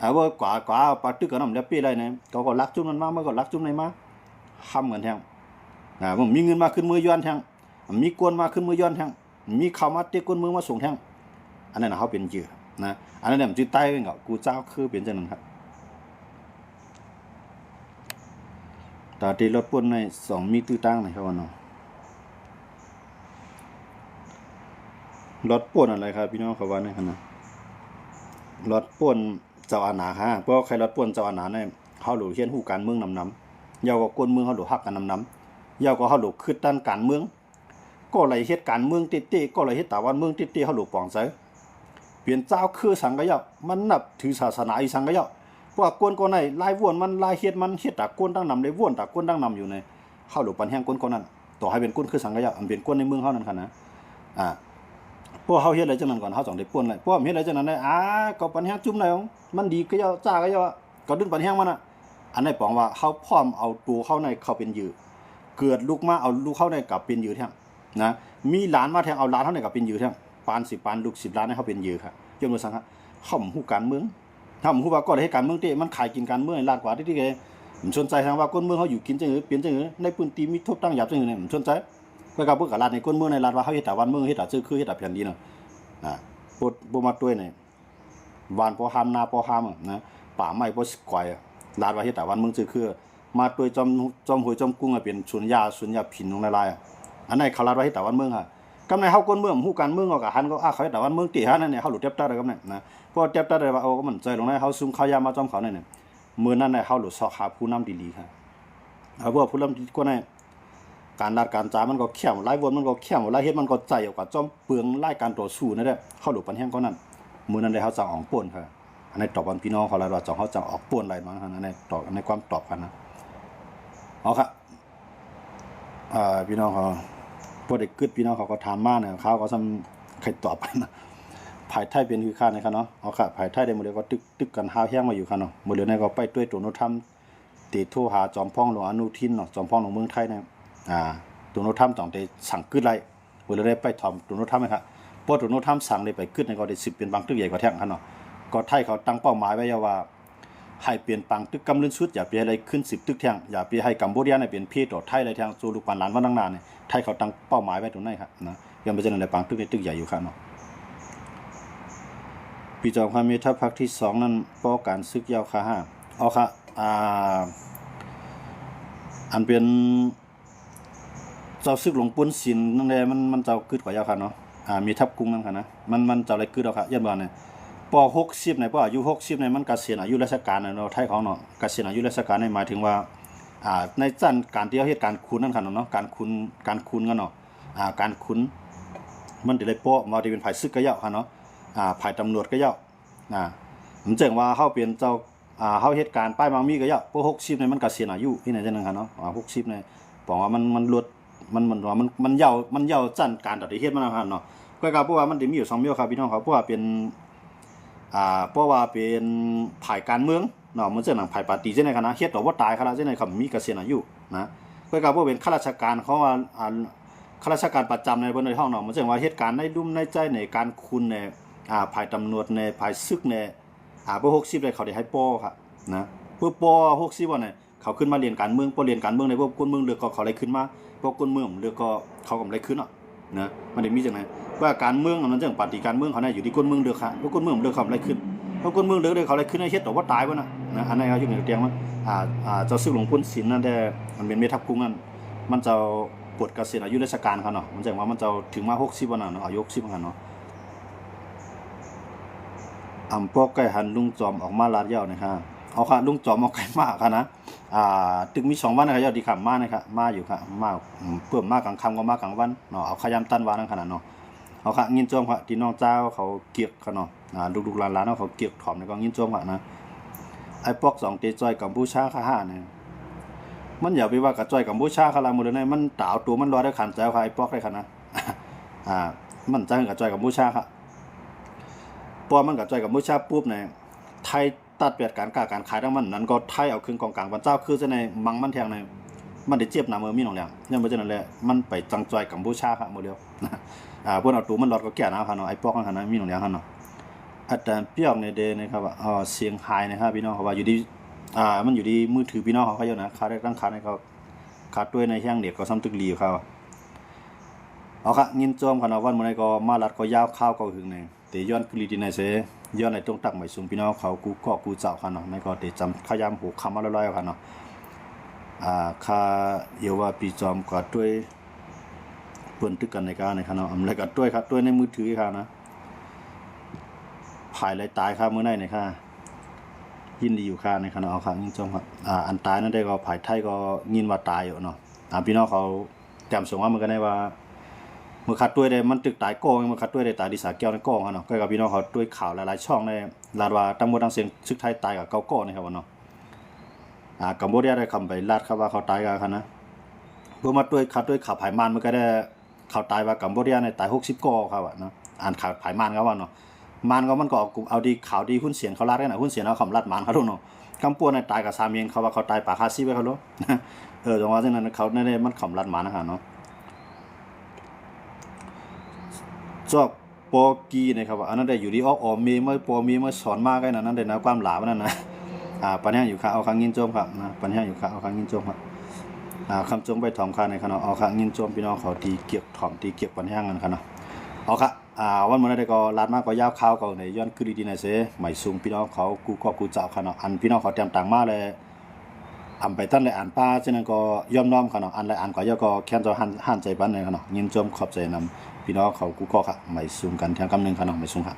ອາ ວ່າກວ່າ ກວ່າປາຕຶກກັນນຳແລ້ວເປ້ໄດ້ນີ້ ເຂົາກໍລັກຈຸ້ມນັ້ນມາ ມາກໍລັກຈຸ້ມໃນມາ ຫ້ຳກັນແທ້ ນະ ບໍ່ມີເງິນມາຂຶ້ນມືຢອນແທ້ງ ມີກົນມາຂຶ້ນມືຢອນແທ້ງ ມີເຂົ້າມາເຕະກົ້ນມືມາສົ່ງແທ້ງ ອັນນັ້ນນະເຮົາເປັນເຫຍື່ອນະ. ອັນນັ້ນນະມັນຊິຕາຍເອງກໍ ກູເຈົ້າຄືເປັນຈັ່ງນັ້ນຄັບ. ຕາທີ່ລອດປົ້ນໃນສອງມີຕື້ຕັງນີ້ເຂົາວ່າເນາະ ລອດປົ້ນອັນໃດຄັບ ພີ່ນ້ອງເຂົາວ່າແນວນັ້ນນະ ລອດປົ້ນເຈົ້າອານາຫາ ເພາະໃຄລອດປົ້ນເຈົ້າອານານີ້ ເຮົາໂຫຼດຮຽນຮູ້ການເມືອງນຳໆ ແລ້ວກໍກົ້ນເມືອງເຮົາໂຫຼດຮັກກັນນຳໆ ແລ້ວກໍເຮົາໂຫຼດຄິດດ້ານການເມືອງ ກໍໄດ້ເຮັດການເມືອງເຕ້ໆ ກໍໄດ້ເຮັດຕາບ້ານເມືອງເຕ້ໆ ເຮົາໂຫຼດປອງໃຈ ເປັນເຈົ້າຄືສັງກະເຈົ້າ ມັນນັບຖືສາສະໜາອີ່ສັງກະເຈົ້າ ເພາະວ່າຄົນກໍໃນລາຍວນມັນ ລາຍເຮັດມັນ ເຮັດຕາກົ້ນຕັ້ງນຳ ໄດ້ວນຕາກົ້ນຕັ້ງນຳຢູ່ໃນ ເຮົາໂຫຼດປັນແຮງຄົນເຫຼົ່ານັ້ນ ຕໍ່ໃຫ້ເປັນຄົນຄືສັງກະເຈົ້າ ອັນເປັນຄົນໃນເມືອງເຮົານັ້ນຫັ້ນນະ. ອາ ພວກເຮົາເຮັດໄດ້ຈັ່ງນັ້ນກ່ອນ ເຮົາຈັ່ງໄດ້ປ່ນໄດ້ ພວກເຮົາເຮັດໄດ້ຈັ່ງນັ້ນໄດ້ ອາ ກໍປັນແຮງຈຸ້ມໄດ້ ມັນດີກະເຈົ້າ ຈ້າກະເຈົ້າ ກໍດຶງປັນແຮງມັນນະ. ອັນນີ້ປອງວ່າເຮົາພ້ອມເອົາໂຕເຮົາໃນເຂົ້າເປັນເຫຍື່ອ ເກີດລູກມາເອົາລູກເຮົາໃນກະເປັນເຫຍື່ອແທ້ງນະ ມີຫຼານມາແທ້ງ ເອົາຫຼານເຮົາໃນກະເປັນເຫຍື່ອແທ້ງ ປານສິບ ປານລູກສິບຫຼານໃນເຮົາເປັນເຫຍື່ອ ຍ້ອນວ່າສັງ ເຮົາບໍ່ຮູ້ການເມືອງ ເຮົາບໍ່ຮູ້ວ່າກໍໄດ້ເຮັດການເມືອງເຕ້ ມັນຂາຍກິນການເມືອງໃຫ້ລັດກວ່າທີ່ໆ ມັນສົນໃຈຫຍັງວ່າຄົນເມືອງເຮົາຢູ່ກິນຈັ່ງໃດ ເປັນຈັ່ງໃດ ໃນພື້ນທີ່ມີທຸບຕັ້ງຫຍາບຈັ່ງໃດ ມັນສົນໃຈ. ແລ້ວກໍເພິ່ນກໍລັດໃຫ້ຄົນເມືອງໃນລັດວ່າເຮົາເຮັດຕາບ້ານເມືອງ ເຮັດຕາເຈີຄື ເຮັດຕາແຜ່ນດິນນະ ອາ ບໍ່ ບໍ່ມາຕົວະໃນ ຫວ່ານພໍຫາມ ນາພໍຫາມນະ ປ່າໄມ້ພໍສະກວາຍ ລັດວ່າເຮັດຕາບ້ານເມືອງເຈີຄື ມາຕົວະຈອມ ຈອມຫ້ວຍຈອມກຸງໃຫ້ເປັນສວນຢາ ສວນຢາພິນລົງຫຼາຍໆ ອັນນັ້ນເຂົາລັດວ່າເຮັດຕາບ້ານເມືອງຫັ້ນ. ກຳໃນເຮົາຄົນເມືອງຮູ້ການເມືອງ ເຮົາກໍຫັນກໍ ອາ ເຂົາເຮັດຕາບ້ານເມືອງເຕະຫັ້ນນະ ເຮົາໂຫຼດແຕັບຕາໄດ້ກຳໃນນະ ພໍແຕັບຕາໄດ້ວ່າ ໂອ້ ມັນໃຈລົງໃນ ເຮົາຊຸມເຂົ້າຢາມາຈອມເຂົາໃນນີ້ ມື້ນັ້ນນະ ເຮົາໂຫຼດຊອກຫາຜູ້ນຳດີໆ ເອົາ ເພາະວ່າຜູ້ນຳດີກວ່າໃນ ການລັດການຈາມັນກໍແຄບ ລາຍວນມັນກໍແຄບ ລາຍເຮັດມັນກໍໃຈ ເອົາກະຈອມເປືອງລາຍການຕໍ່ສູ້ນັ້ນແຫຼະ ເຮົາໂຫຼດປັນແຮງກວ່ານັ້ນ ມື້ນັ້ນແຫຼະເຮົາຈັ່ງອອກປົ້ນ ອັນນີ້ຕອບອັນພີ່ນ້ອງເຂົາລະວ່າ ເຮົາຈັ່ງອອກປົ້ນໄດ້ມາ ອັນນີ້ຕອບ ໃນຄວາມຕອບກັນນະ. ເອົາ ອ່າ ພີ່ນ້ອງເຂົາ ບໍ່ໄດ້ກຶດ ພີ່ນ້ອງເຂົາກໍຖາມມານະ ເຂົາກໍຊ່ຳໃຄຕອບກັນນະ. ຝ່າຍໄທເປັນຄືຄາດນະຄະເນາະ ເອົາ ຝ່າຍໄທໄດ້ມື້ດຽວກໍຕຶກ ຕຶກກັນຮ້າວແຮງມາຢູ່ຄະເນາະ ມື້ດຽວນີ້ກໍໄປຕົວະໂດນັລ ທຳ ເຕໂທຫາຈອມພອງຫຼວງອະນຸທິນເນາະ ຈອມພອງຫຼວງເມືອງໄທນະ ອ່າ ໂດນັລ ທຳຕ້ອງໄດ້ສັ່ງກຶດໄລ່ ເວລາໄດ້ໄປຖອມໂດນັລ ທຳນະຄະ ເພາະໂດນັລ ທຳສັ່ງໄດ້ໄປກຶດນີ້ ກໍໄດ້ສືບເປັນປາງຕຶກໃຫຍ່ກວ່າແທ້ງຫັ້ນເນາະ. ກໍໄທເຂົາຕັ້ງເປົ້າໝາຍໄວ້ແລ້ວວ່າ ໃຫ້ເປັນປາງຕຶກກຳເລີນສຸດ ຢ່າໄປໃຫ້ໄດ້ຂຶ້ນສືບຕຶກແທ້ງ ຢ່າໄປໃຫ້ກຳໂບດຽນເປັນເພຕໍ່ໄທໄດ້ແທ້ງ ສູ່ລູກປານຫຼານວັນຂ້າງໜ້ານີ້ ໄທເຂົາຕັ້ງເປົ້າໝາຍໄວ້ຕົງນັ້ນຫັ້ນນະ. ຍ້ອນເປັນຈັ່ງນັ້ນແຫຼະ ປາງຕຶກນີ້ຕຶກໃຫຍ່ຢູ່ຄະເນາະ. ພີ່ຈອມຄະ ແມ່ທັບພັກທີສອງນັ້ນ ປໍການສຶກຍາວຄະຫາ ເອົາຄະ ອ່າ ອັນເປັນ ເຈົ້າຊຶກຫຼວງປຸນສິນນັ້ນແຫຼະ ມັນ ມັນເຈົ້າກຶດກວ່າເຈົ້າຄະເນາະ ອ່າ ແມ່ທັບກຸງນັ້ນຄະນະ ມັນ ມັນເຈົ້າໄດ້ກຶດເອົາຄະ ຢ້ານວ່ານີ້ ປໍຫົກສິບນີ້ ປໍອາຍຸຫົກສິບນີ້ ມັນກະສຽນອາຍຸລາຊະການແລ້ວເນາະ ໄທເຮົາເນາະ ກະສຽນອາຍຸລາຊະການນີ້ ໝາຍເຖິງວ່າ ອ່າ ໃນຊັ້ນການທີ່ເຮົາເຮັດການຂຸນນັ້ນຄະເນາະ ການຂຸນ ການຂຸນກັນເນາະ ອ່າ ການຂຸນ ມັນຈະໄດ້ປໍ ບໍ່ວ່າຈະເປັນຝ່າຍຊຶກກະເຈົ້າຄະເນາະ ອ່າ ຝ່າຍຕຳຫຼວດກະເຈົ້າ ນະ ມັນເຊິ່ງວ່າເຮົາເປັນເຈົ້າ ອ່າ ເຮົາເຮັດການປ້າຍໝາກມີກະເຈົ້າ ພໍຫົກສິບນີ້ມັນກະສຽນອາຍຸ ເຮັດຫຍັງຈັ່ງນັ້ນຄະເນາະ ອ່າ ຫົກສິບນີ້ ບອກວ່າມັນ ມັນຫຼຸດ ມັນ ມັນ ມັນ ມັນເຍົາ ມັນເຍົາຊັ້ນການທີ່ເຮັດມານະຄະເນາະ. ກໍກະເພາະວ່າມັນໄດ້ມີຢູ່ສອງແນວຄະ ພີ່ນ້ອງເຂົາ ເພາະວ່າເປັນ ອ່າ ເພາະວ່າເປັນຝ່າຍການເມືອງເນາະ ມັນເຊິ່ງໜັງຝ່າຍປາຕີຈັ່ງໃດຄະນະ ເຮັດຕໍ່ບໍ່ຕາຍຄະລະ ຈັ່ງໃດເຂົາມີກະສຽນອາຍຸນະ. ກໍກະເພາະເປັນຂ້າລາຊະການເຂົາວ່າ ອ່າ ຂ້າລາຊະການປະຈຳໃນເພິ່ນໄດ້ຮ້ອງເນາະ ມັນເຊິ່ງວ່າເຮັດການໃນລຸ່ມໃນໃຈໃນການຂຸນໃນ ອ່າ ຝ່າຍຕຳຫຼວດໃນ ຝ່າຍຊຶກໃນ ອ່າ ພໍຫົກສິບໄດ້ເຂົາໄດ້ໃຫ້ປໍຄະນະ ເພື່ອປໍຫົກສິບຫັ້ນນະ ເຂົາຂຶ້ນມາລຽນການເມືອງ ພໍລຽນການເມືອງໄດ້ ພໍຄົນເມືອງເລີກກໍເຂົາໄດ້ຂຶ້ນມາ ພໍຄົນເມືອງເລີກກໍເຂົາກໍບໍ່ໄດ້ຂຶ້ນເນາະ ນະ ມັນໄດ້ມີຈັ່ງນັ້ນ ວ່າການເມືອງມັນຈັ່ງປາຕີການເມືອງເຂົານະ ຢູ່ທີ່ຄົນເມືອງເລີກຄະ ພໍຄົນເມືອງເລີກເຂົາບໍ່ໄດ້ຂຶ້ນ ພໍຄົນເຮັດຕໍ່ບໍ່ຕາຍພຸ້ນນະ ນະ ອັນນັ້ນເຮົາຢູ່ໃນຕຽງມັນ ອ່າ ອ່າ ເຈົ້າຊຶກຫຼວງປຸນສິນນັ້ນແຕ່ ມັນເປັນແມ່ທັບກຸງນັ້ນ ມັນເຈົ້າປົດກະສຽນອາຍຸລາຊະການຄະເນາະ ມັນຈັ່ງວ່າມັນເຈົ້າເຖິງມາຫົກສິບຫັ້ນນະເນາະ ອາຍຸຫົກສິບຫັ້ນນະເນາະ. ອຳປອກໃກ້ຫັນລຸງຈອມອອກມາລາດຢາວນະຄະ ເອົາຄະ ລຸງຈອມອອກໃກ້ມາຄະນະ ອ່າ ຕຶກມີສອງວັນນະຄະ ຍາວດີຄຳມານະຄະ ມາຢູ່ຄະ ມາ ເພີ່ມມາກາງຄ່ຳກໍມາກາງວັນເນາະ ເອົາຂະຍາມຕັນວານຳຂະນະເນາະ. ເອົາຄະ ຍິນຊົມຄະ ທີ່ນ້ອງເຈົ້າເຂົາກຽກຄະເນາະ ອ່າ ລູກໆຫຼານໆເນາະ ເຂົາກຽກຖອມນີ້ກໍຍິນຊົມຄະນະ. ໄອ້ປອກສອງເຕຈອຍກຳປູຊາຄະຫານີ້ ມັນຢ່າໄປວ່າກະຈອຍກຳປູຊາຄະລະ ມື້ເລີຍນີ້ ມັນຕາເອົາໂຕມັນລອດໄດ້ຂັນໃຈເອົາຄະ ໄອ້ປອກໄດ້ຄະນະ ອ່າ ມັນຈະກະຈອຍກຳປູຊາຄະ ເພາະມັນກະຈອຍກຳປູຊາປຸບນີ້ ໄທ ຕັດແປດການຄ້າການຂາຍທັງມັນ ນັ້ນກໍໄທເອົາເຄື່ອງກອງກາງບັນເຈົ້າຄືຈັ່ງໃນມັງມັນແທງໃນ ມັນໄດ້ເຈັບໜາເມີມີໜອງແລງ ຍ້ອນວ່າຈັ່ງນັ້ນແຫຼະ ມັນໄປຈັ່ງຈອຍກຳປູຊາຄະມື້ດຽວ ອ່າ ເພິ່ນເອົາໂຕມັນລອດກໍແກ່ນາຄະເນາະ ໄອ້ປອກນັ້ນຄະນະ ມີໜອງແລງຫັ້ນເນາະ. ອາຈານປຽກໃນເດນະຄະ ເອີ ສຽງຫາຍນະຄະ ພີ່ນ້ອງເຂົາວ່າຢູ່ດີ ອ່າ ມັນຢູ່ທີ່ມືຖືພີ່ນ້ອງເຂົາຢູ່ນະ ຄາວແລກຕັ້ງຄາວໃນເຂົາ ຂ້າຕົວໃນແຮງເນັດກໍສ່ຳຕຶກຫຼີຢູ່ຄ່ະ. ເອົາຄ່ະ ຍິນໂຈມຄ່ະເນາະ, ວັນມື້ໃດກໍມາລັດກໍຍາວຄາວກໍຫຶງແນ່ ແຕ່ຍ້ອນຄືລີດີໃນເສ ຍ້ອນໃນຕົງຕັກໄໝສູງ ພີ່ນ້ອງເຂົາກູ່ເກາະກູ່ເຈົ້າຄ່ະເນາະ, ໃນກໍເຕຈຳຂະຍາມຫົວຄ່ຳມາລອຍໆຄ່ະເນາະ. ອ່າ ຂ້າເອີວ່າປີຈອມກໍຕົວຍ ເພິ່ນຕຶກກັນໃນກາໃນຄ່ະເນາະ, ອຳໄລກໍຕົວຍຄ່ະ ຕົວຍໃນມືຖືຄ່ະນະ. ຜາຍໄຫຼຕາຍຄ່ະ ມື້ໃນນີ້ຄ່ະ ຍິນດີຢູ່ຄ່ະໃນຄ່ະເນາະ. ເອົາຄ່ະ ຍິນຊົມຄ່ະ. ອ່າ ອັນຕາຍນັ້ນໄດ້ກໍ ຜາຍໄທກໍຍິນວ່າຕາຍຢູ່ເນາະ. ອ່າ ພີ່ນ້ອງເຂົາແຕ້ມສົ່ງມາເໝືອນກັນໄດ້ວ່າ ມື້ຂ້າຕົວຍໄດ້ມັນຕຶກຕາຍກ້ອງ, ມື້ຂ້າຕົວຍໄດ້ຕາຍທີ່ສາແກ້ວນັ້ນກ້ອງເນາະ. ກໍກັບພີ່ນ້ອງເຂົາຕົວຍຂ່າວຫຼາຍໆຊ່ອງໄດ້ ລາດວ່າທັງໝົດທັງເສັງຊຶກໄທຕາຍກໍເກົ້າກ້ອງນີ້ຄ່ະເນາະ. ອ່າ ກຳໂບເດຍໄດ້ຄຳໄປລາດຄ່ະວ່າເຂົາຕາຍກໍຄ່ະນະ. ເພິ່ນມາຕົວຍ ຂ້າຕົວຍຂ່າວຜາຍມ່ານເມື່ອກີ້ໄດ້ ເຂົາຕາຍວ່າກຳໂບເດຍນີ້ຕາຍຫົກສິບກ້ອງເຂົາວ່າເນາະ. ອ່ານຂ່າວຜາຍມ່ານເຂົາວ່າເນາະ, ມ່ານກໍມັນກໍເອົາ ເອົາທີ່ຂ່າວທີ່ຮຸນເຊນເຂົາລາດກັນນະ, ຮຸນເຊນເອົາຄຳລາດມ່ານເຂົາໂລດເນາະ. ກຳປວນໃນຕາຍກໍສາມເຮງ ເຂົາວ່າເຂົາຕາຍປາຄາຊີໄວ້ເຂົາໂລດ. ເອີ ຈັ່ງວ່າຈັ່ງນັ້ນ ເຂົາໃນ ໃນມັນຄຳລາດມ່ານນະເນາະ. ຈອກ ປໍກີນະຄັບ ອັນນັ້ນໄດ້ຢູ່ດີອອກ ອອເມມາ ປໍເມມາສອນມາໄກນັ້ນ ນັ້ນໄດ້ນະ ຄວາມຫຼາວນັ້ນນະ. ອ່າ ປັນແຮງຢູ່ຄ່ະ ເອົາຄ່ະ ຍິນຊົມຄັບນະ, ປັນແຮງຢູ່ຄ່ະ ເອົາຄ່ະ ຍິນຊົມຄັບ. ອ່າ ຄຳຊົມໄປຖອມຄ່ະໃນຄ່ະເນາະ, ເອົາຄ່ະ ຍິນຊົມພີ່ນ້ອງເຂົາທີ່ກຽກຖອມ ທີ່ກຽກປັນແຮງນັ້ນຄ່ະເນາະ. ເອົາຄ່ະ ອ່າ ວັນມື້ໃດກໍລາດມາກໍຍາວຄາວກໍໃນຍ້ອນຄືລີດີໃນເສ ໄໝສູງພີ່ນ້ອງເຂົາກູ່ເກາະກູ່ເຈົ້າຄ່ະເນາະ. ອັນພີ່ນ້ອງເຂົາແຕ້ມຕ່າງມາແລະ ອຳໄປຕັນແລະອ່ານປາ ສະນັ້ນກໍຍອມນ້ອມຄ່ະເນາະ, ອ່ານແລະອ່ານກໍເຈົ້າກໍແຄ້ນຈະຮ້ານ ຮ້ານໃຈປານໃດຄ່ະເນາະ. ຍິນຊົມຂອບໃຈນຳພີ່ນ້ອງເຂົາກູ່ເກາະຄ່ະ, ໄໝສູງກັນທຽງຄຳໜຶ່ງຄ່ະເນາະ, ໄໝສູງຄ່ະ.